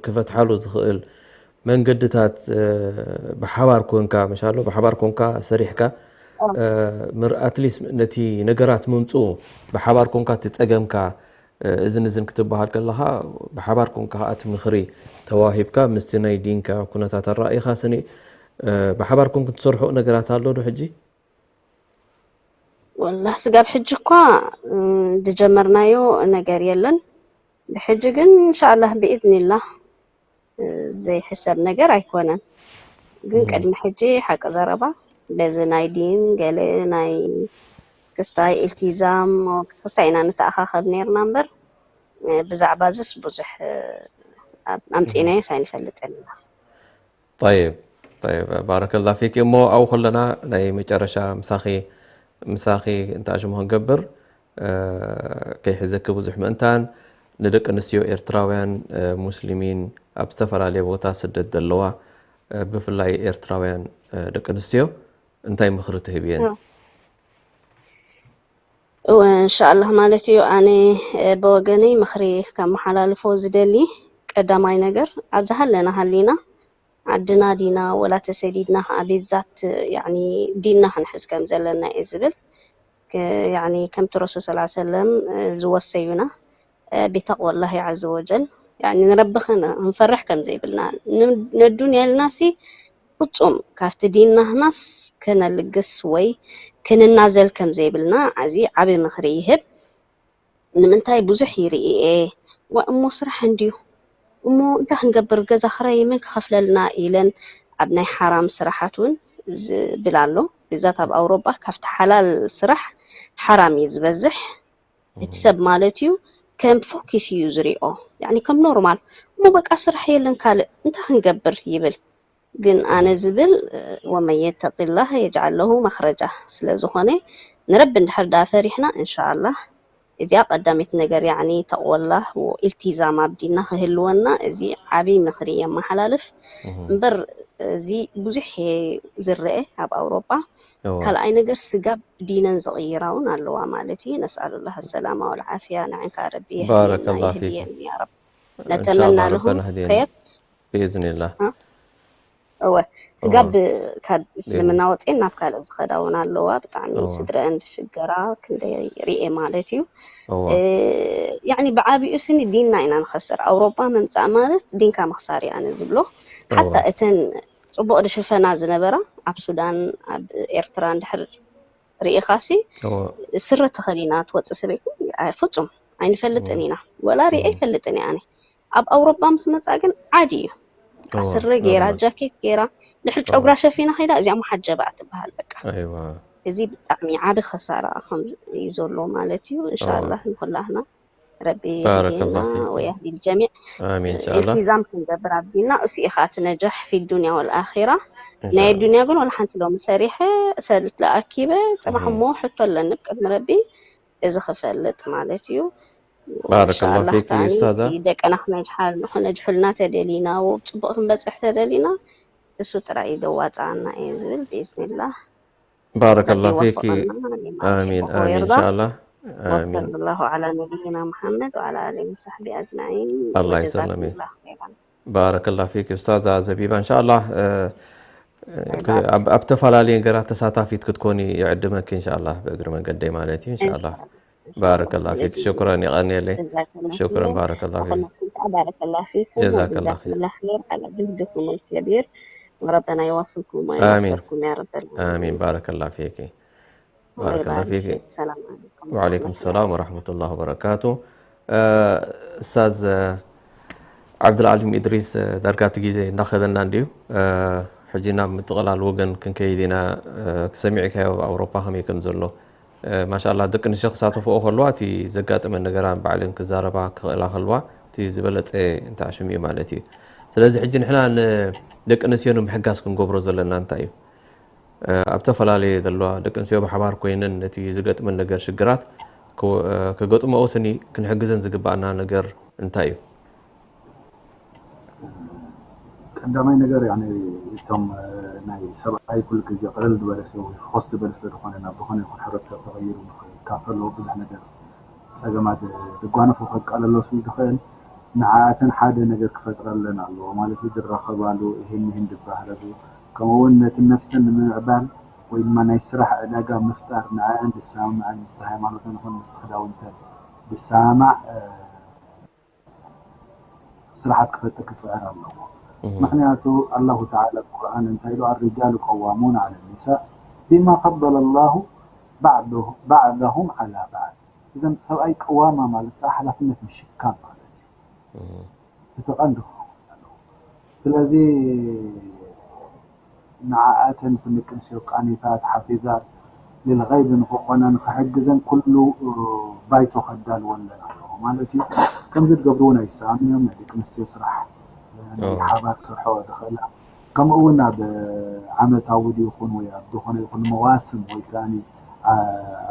ክፈትሓሉ ዝኽእል መንገድታት ብሓባር ኮንካ መሻሎ ብሓባር ኮንካ ሰሪሕካ ኣትሊስት ነቲ ነገራት ምምፅኡ ብሓባር ኮንካ እቲ ፀገምካ እዝን እዝን ክትበሃል ከለካ ብሓባር ኮንካ ከዓ እቲ ምክሪ ተዋሂብካ ምስቲ ናይ ዲንካ ኩነታት ኣረኣኢካ ስኒ ብሓባር ኮንኩም ትሰርሑ ነገራት ኣሎ ዶ ሕጂ? ወላህ ስጋብ ሕጂ እኳ ዝጀመርናዮ ነገር የለን። ብሕጂ ግን እንሻላህ ብኢዝኒላህ ዘይሕሰብ ነገር ኣይኮነን። ግን ቅድሚ ሕጂ ሓቂ ዘረባ በዚ ናይ ዲን ገለ ናይ ክስታይ ኢልቲዛም ክስታይ ኢና ንተኣኻኸብ ነርና እምበር ብዛዕባ ዝስ ብዙሕ ኣምፂናዮስ ኣይንፈልጥን ኢና። طيب طيب ባረከላ ፊክ እሞ ኣብኡ ከለና ናይ መጨረሻ ምሳኺ ምሳኺ እንተ ኣሽሙ ክንገብር ከይሕዘኪ ብዙሕ ምእንታን ንደቂ ኣንስትዮ ኤርትራውያን ሙስሊሚን ኣብ ዝተፈላለየ ቦታ ስደት ዘለዋ ብፍላይ ኤርትራውያን ደቂ ኣንስትዮ እንታይ ምኽሪ ትህብየን? እወ እንሻኣላህ ማለት እዩ። ኣነ ብወገነይ ምኽሪ ከመሓላልፎ ዝደሊ ቀዳማይ ነገር ኣብዚ ሃለና ሃሊና ዓድና ዲና ወላ ተሰዲድና ከዓ ቢዛት ያኒ ዲንና ክንሕዝ ከም ዘለና እየ ዝብል። ያኒ ከምቲ ረሱል ሰለላሁ ዐለይሂ ወሰለም ዝወሰዩና ቢተቅወላሂ ዐዘ ወጀል ያኒ ንረቢ ክንፈርሕ ከም ዘይብልና ነዱንያ ኢልናሲ ፍጹም ካብቲ ዲንና ህናስ ከነልግስ ወይ ክንናዘል ከም ዘይብልና እዚ ዓቢ ምኽሪ ይህብ። ንምንታይ ብዙሕ ይርኢ እየ ዋ እሞ ስራሕ እንድዩ እሞ እንታይ ክንገብር ገዛ ክራይ መን ክኸፍለልና ኢለን ኣብ ናይ ሓራም ስራሓት እውን ዝብል ኣሎ። ብዛት ኣብ ኣውሮጳ ካብቲ ሓላል ስራሕ ሓራም እዩ ዝበዝሕ። እቲ ሰብ ማለት እዩ ከም ፎኪስ እዩ ዝሪኦ ያኒ ከም ኖርማል እሞ በቃ ስራሕ የለን ካልእ እንታይ ክንገብር ይብል። ግን ኣነ ዝብል ወመን የተቂላህ የጅዓል ለሁ መኽረጃ ስለ ዝኾነ ንረቢ እንድሕር ዳ ፈሪሕና እንሻኣላህ እዚኣ ቀዳሚት ነገር ያኒ ተቅወላህ ኢልቲዛም ኣብ ዲንና ክህልወና እዚ ዓብይ ምኽሪ የመሓላልፍ እምበር እዚ ብዙሕ ዝረአ ኣብ ኣውሮጳ ካልኣይ ነገር ስጋብ ዲነን ዝቕይራ እውን ኣለዋ ማለት እዩ ነስኣሉላህ ሰላማ ወልዓፍያ ንዕንካ ረቢ የህድየና የህድየን ያረብ ነተመና ለሁም ኸየር ብኢዝኒላህ እወ ስጋብ ካብ እስልምና ወፅኤን ናብ ካልእ ዝኸዳ እውን ኣለዋ ብጣዕሚ ስድረአን ዝሽገራ ክንደይ ርኤ ማለት እዩ ያኒ ብዓቢኡ ስኒ ዲንና ኢና ንኸስር ኣውሮጳ ምምፃእ ማለት ዲንካ ምኽሳር እዩ ኣነ ዝብሎ ሓታ እተን ፅቡቕ ድሽፈና ዝነበራ ኣብ ሱዳን ኣብ ኤርትራ እንድሕር ርኢኻሲ ስረ ተኸዲና ትወፅእ ሰበይቲ ፍፁም ኣይንፈልጥን ኢና ወላ ርኤ ኣይፈልጥን እየ ኣነ ኣብ ኣውሮጳ ምስ መፃ ግን ዓዲ እዩ ስረ ገይራ ጃኬት ገይራ ድሕሪ ጨጉራ ሸፊና ከይዳ እዚኣ መሓጀባ ትበሃል በቃ እዚ ብጣዕሚ ዓቢ ከሳራ እዩ ዘሎ ማለት እዩ እንሻላ ንኩላህና ረቢ የህዲና ወየህዲ ልጀሚዕ። ኢልቲዛም ክንገብር ኣብዲና እሱ ኢኻ እቲ ነጃሕ ፊ ዱንያ ወልኣኺራ። ናይ ዱንያ ግን ወላ ሓንቲ ሎሚ ሰሪሐ ሰልት ለኣኪበ ጽባሕ እሞ ሕቶ ኣለኒ ቅድሚ ረቢ እዚ ክፈልጥ ማለት እዩ። ባረከላሁ ፊኪ ኡስታዛ። ደቀና ክነጅሓልና ተደሊና ወብፅቡቅ ክንበፅሕ ተደሊና እሱ ጥራይ እዩ ደዋፃና እየ ዝብል ብኢዝኒላህ። ባረከላሁ ፊኪ። ኣሚን ኣሚን ኢንሻአላህ። ወሰለ ላሁ ዓላ ነቢይና ሙሐመድ ወዓላ ኣሊ ወሳሕቢ ኣጅማዒን። ኣላህ ይሰለሚክ። ባረከላሁ ፊኪ ኡስታዛ ዘቢባ ኢንሻአላህ። ኣብ ተፈላለየ ነገራት ተሳታፊት ክትኮኒ ይዕድመኪ ኢንሻአላህ ብእግሪ መንገደይ ማለት እዩ ኢንሻአላህ። ባረከላሁ ፊክ ሽኩረን የቀንየለይ። ሽኩረን ባረከላሁ ፊክ። ባረከላሁ ፊክ። ጀዛከላሁ ኸይር። ጀዛከላሁ ኸይር ዓላ ጅህድኩም الكبير وربنا يوفقكم آمين. ويوفقكم يا رب العالمين. آمين بارك الله فيك. بارك الله فيك. السلام عليكم. وعليكم السلام ورحمة الله وبركاته. ኡስታዝ ዓብዱልዓሊም ኢድሪስ ዳርጋ እቲ ግዜ እንዳኸደና እንድዩ። ሕጂ ናብ ምጥቕላል ወገን ክንከይድ ኢና። ሰሚዕካዮ ኣብ ኣውሮፓ ከመይ ከም ዘሎ። ማሻላ ደቂ ኣንስትዮ ክሳተፍኦ ከለዋ እቲ ዘጋጠመን ነገራ ባዕለን ክዛረባ ክኽእላ ከለዋ እቲ ዝበለፀ እንተኣሽም እዩ ማለት እዩ። ስለዚ ሕጂ ንሕና ንደቂ ኣንስትዮ ንምሕጋዝ ክንገብሮ ዘለና እንታይ እዩ? ኣብ ዝተፈላለየ ዘለዋ ደቂ ኣንስትዮ ብሓባር ኮይነን ነቲ ዝገጥመን ነገር ሽግራት ክገጥመኦ ስኒ ክንሕግዘን ዝግባኣና ነገር እንታይ እዩ? ቀዳማይ ነገር ያኔ እቶም ናይ ሰብኣይ ኩሉ ግዜ ቅልል ዝበለ ሰብ ወይ ፍኾስ ዝበለ ስለ ዝኾነ ናብ ዝኾነ ይኹን ሕብረተሰብ ተቐይሩ ንክካፈሎ ብዙሕ ነገር ፀገማት ዝጓነፎ ከቃለሎ ስለ ዝኽእል ንዓኣተን ሓደ ነገር ክፈጥረለን ኣለዎ ማለት እዩ። ዝራኸባሉ ይህን ይህን ዝባህለሉ ከምኡ እውን ነቲ ነብሰን ንምምዕባል ወይ ድማ ናይ ስራሕ ዕዳጋ ምፍጣር ንዓኣን ዝሰማምዐን ምስቲ ሃይማኖተን ይኹን ምስቲ ክዳውንተን ዝሰማማዕ ስራሓት ክፈጥር ክፅዕር ኣለዎ። ምክንያቱ ኣላሁ ተዓላ ቁርኣን እንታይ ኢሉ الرجال قوامون على النساء بما فضل الله بعضهم على بعض። እዘን ሰብኣይ ቀዋማ ማለት ከዓ ሓላፍነት ምሽካም ማለት እዩ። እቲ ቀንዲ ክኸውን ኣለዎ። ስለዚ ንዓኣተን እተን ደቂ ኣንስትዮ ቃኒታት ሓፊዛት ልልገይብ ንክኾና ንክሕግዘን ኩሉ ባይቶ ከዳልወለን ኣለዎ ማለት እዩ። ከምዚ ዝገብሩ እውን ኣይሰኣኑን እዮም። ናይ ደቂ ኣንስትዮ ስራሕ ናይ ሓባር ክሰርሐኦ ዝኽእላ ከምኡ እውን ኣብ ዓመታዊ ድይኹን ወይ ኣብ ዝኾነ ይኹን መዋስም ወይ ከዓ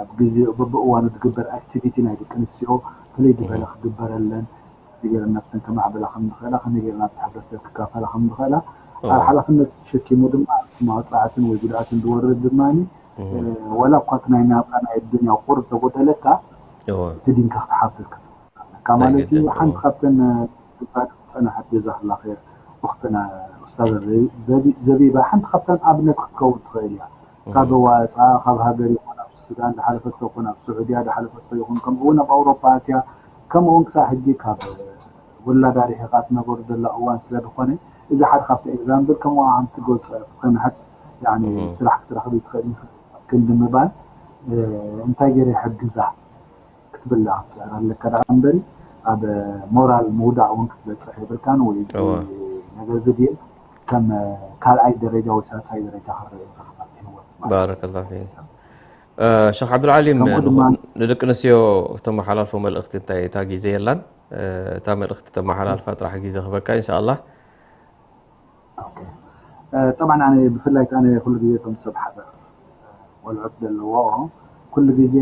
ኣብ ግዜ በብእዋኑ ዝግበር ኣክቲቪቲ ናይ ደቂ ኣንስትዮ ፍልይ ዝበለ ክግበረለን ከመይ ገይረን ነብሰን ከማዕብላ ከም ዝኽእላ ከመይ ገይረን ኣብቲ ሕብረተሰብ ክካፈላ ከም ዝኽእላ ኣብ ሓላፍነት ተሸኪሙ ድማ እቲ መቕፃዕትን ወይ ጉድኣትን ዝወርድ ድማ ወላ እኳ እቲ ናይ ናብራ ናይ ኣዱንያ ቁሩብ ተጎደለካ እቲ ዲንካ ክትሓፍዝ ክትፅእካ ማለት እዩ። ሓንቲ ካብተን ዝፀናሓት ጀዛክላ ር እክትና ኡስታዛ ዘቢባ ሓንቲ ካብተን ኣብነት ክትከውን ትኽእል እያ። ካብ ወፃ ካብ ሃገር ይኹን ኣብ ሱዳን ዝሓለፈቶ ይኹን ኣብ ስዑድያ ዝሓለፈቶ ይኹን ከምኡ እውን ኣብ ኣውሮፓ ኣትያ ከምኡ እውን ክሳብ ሕጂ ካብ ውላዳ ርሒቓ ትነበር ዘላ እዋን ስለ ዝኾነ እዚ ሓደ ካብቲ ኤግዛምፕል ከምኡ ኣምቲ ጎፀ ክፀንሐት ስራሕ ክትረኽብ ይትኽእል ክንዲ ምባል እንታይ ገይረ ይሕግዛ ክትብል ክትፅዕር ኣለካ ደኣ እምበሪ ኣብ ሞራል ምውዳቕ እውን ክትበፅሕ የብልካን ወይ ነገር ዝድል ከም ካልኣይ ደረጃ ወይ ሳልሳይ ደረጃ ክረአ ይኽእል ኣብቲ ህይወት ማለት እዩ። ባረከላሁ ፊክ። ሸኽ ዓብዱልዓሊም ንደቂ ኣንስትዮ ተመሓላልፎ መልእኽቲ እንታይ እታ ግዜ የላን እታ መልእኽቲ ተመሓላልፋ ጥራሕ ግዜ ክበካ ኢንሻኣላህ። ጠብዓን ኣነ ብፍላይ ኣነ ኩሉ ግዜ እቶም ሰብ ሓዳር ቆልዑት ዘለዎኦ ኩሉ ግዜ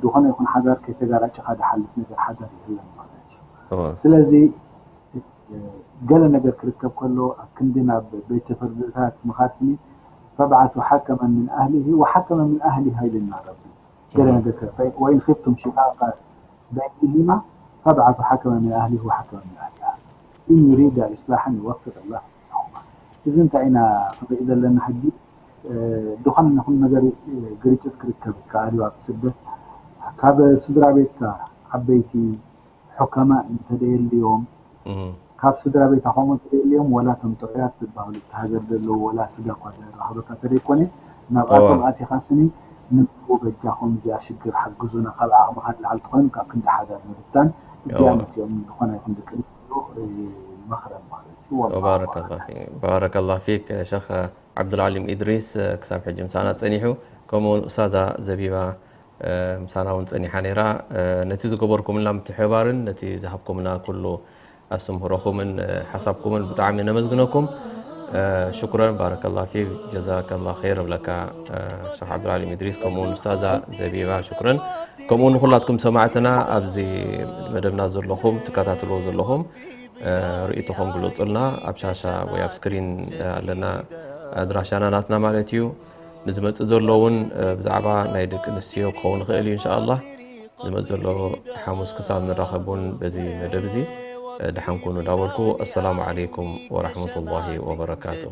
ዝኾነ ይኹን ሓዳር ከይተጋራጭኻ ዝሓልፍ ነገር ሓዳር የለን ማለት እዩ። ስለዚ ገለ ነገር ክርከብ ከሎ ኣብ ክንዲ ናብ ቤተ ፍርድታት ምኻድ ስኒ فابعثوا حكما من أهله وحكما من أهلها ኢሉና ረቢ። ገለ ነገር ክርከብ وإن خفتم شقاق بينهما فابعثوا حكما من أهله وحكما من أهلها إن يريدا إصلاحا يوفق الله بينهما። እዚ እንታይ ኢና ክንርኢ ዘለና ሕጂ ዝኾነ ይኹን ነገር ግርጭት ክርከብ ይከኣል እዩ ኣብ ስደት ካብ ስድራ ቤትካ ዓበይቲ ሑከማ እንተደየልዮም ካብ ስድራ ቤታ ከምኡ እንተደየልዮም ወላ እቶም ጥዑያት ዝበሃሉ እቲ ሃገር ዘለዉ ወላ ስጋ እኳ ዘራኽበካ እንተደይኮነ ናብኣቶም ኣቲኻ ስኒ ንኡ በጃኹም እዚኣ ሽግር ሓግዙና ካብ ዓቕምኻ ንላዕሊ ተኾይኑ ካብ ክንዲ ሓዳር ምብታን እዚኣ መፅኦም ዝኾነ ይኹን ደቂ ኣንስትዮ ይመኽረን ማለት እዩ። ባረከላ ፊክ ሸኽ ዓብዱልዓሊም ኢድሪስ ክሳብ ሕጂ ምሳና ፀኒሑ ከምኡውን ኡስታዛ ዘቢባ ምሳና እውን ጸኒሓ ነይራ። ነቲ ዝገበርኩምልና ምትሕብባርን ነቲ ዝሃብኩምና ኩሉ ኣስተምህሮኹምን ሓሳብኩምን ብጣዕሚ ነመስግነኩም። ሽኩረን ባረከላ ፊክ ጀዛከላ ኸይር እብለካ ሸኽ ዓብዱልዓሊም ኢድሪስ፣ ከምኡ እውን ኡስታዛ ዘቢባ ሽኩረን፣ ከምኡ ንኹላትኩም ሰማዕትና ኣብዚ መደብና ዘለኹም ትከታተልዎ ዘለኹም ርእይቶኹም ግለጹልና። ኣብ ሻሻ ወይ ኣብ ስክሪን ኣለና ኣድራሻና ናትና ማለት እዩ። ንዝመጽእ ዘሎ እውን ብዛዕባ ናይ ደቂ ኣንስትዮ ክኸውን ይኽእል እዩ እንሻኣላህ። ዝመጽእ ዘሎ ሓሙስ ክሳብ ንራኸብ እውን በዚ መደብ እዚ ደሓን ኩኑ እንዳበልኩ፣ ኣሰላሙ ዓለይኩም ወራሕመቱላሂ ወበረካቱ።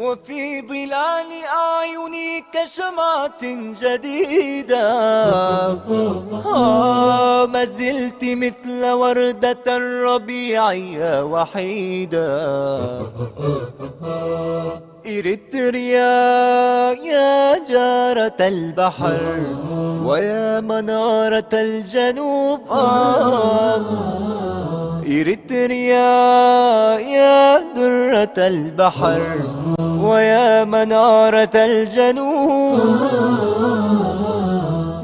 وفي ظلال أعينك شمعة جديدة، ما زلت مثل وردة الربيع يا وحيدة. إريتريا يا جارة البحر ويا منارة الجنوب، آه. إريتريا يا درة البحر ويا منارة الجنوب،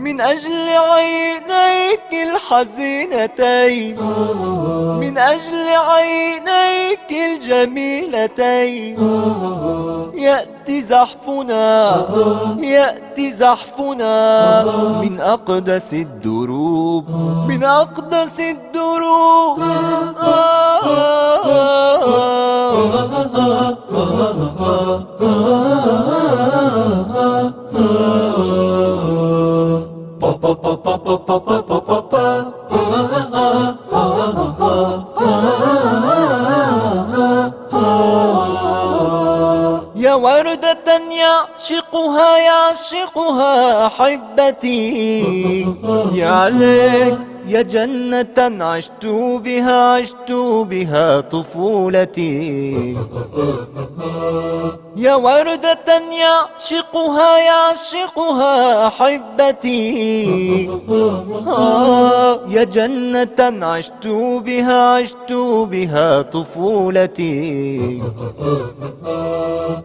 من أجل عينيك الحزينتين، من أجل عينيك الجميلتين، يأتي زحفنا، يأتي زحفنا من أقدس الدروب، من أقدس الدروب. يا وردة يعشقها، يعشقها أحبتي، يا ليت يا جنة عشت بها، عشت بها طفولتي. يا وردة يعشقها، يعشقها أحبتي، آه، يا جنة عشت بها، عشت بها طفولتي.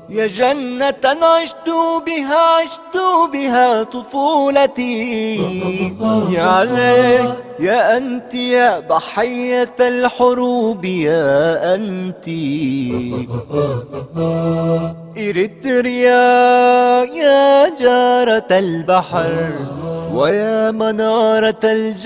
يا جنة عشت بها، عشت بها طفولتي. يا ليت يا أنت يا ضحية الحروب يا أنت، إريتريا يا جارة البحر ويا منارة الجبل.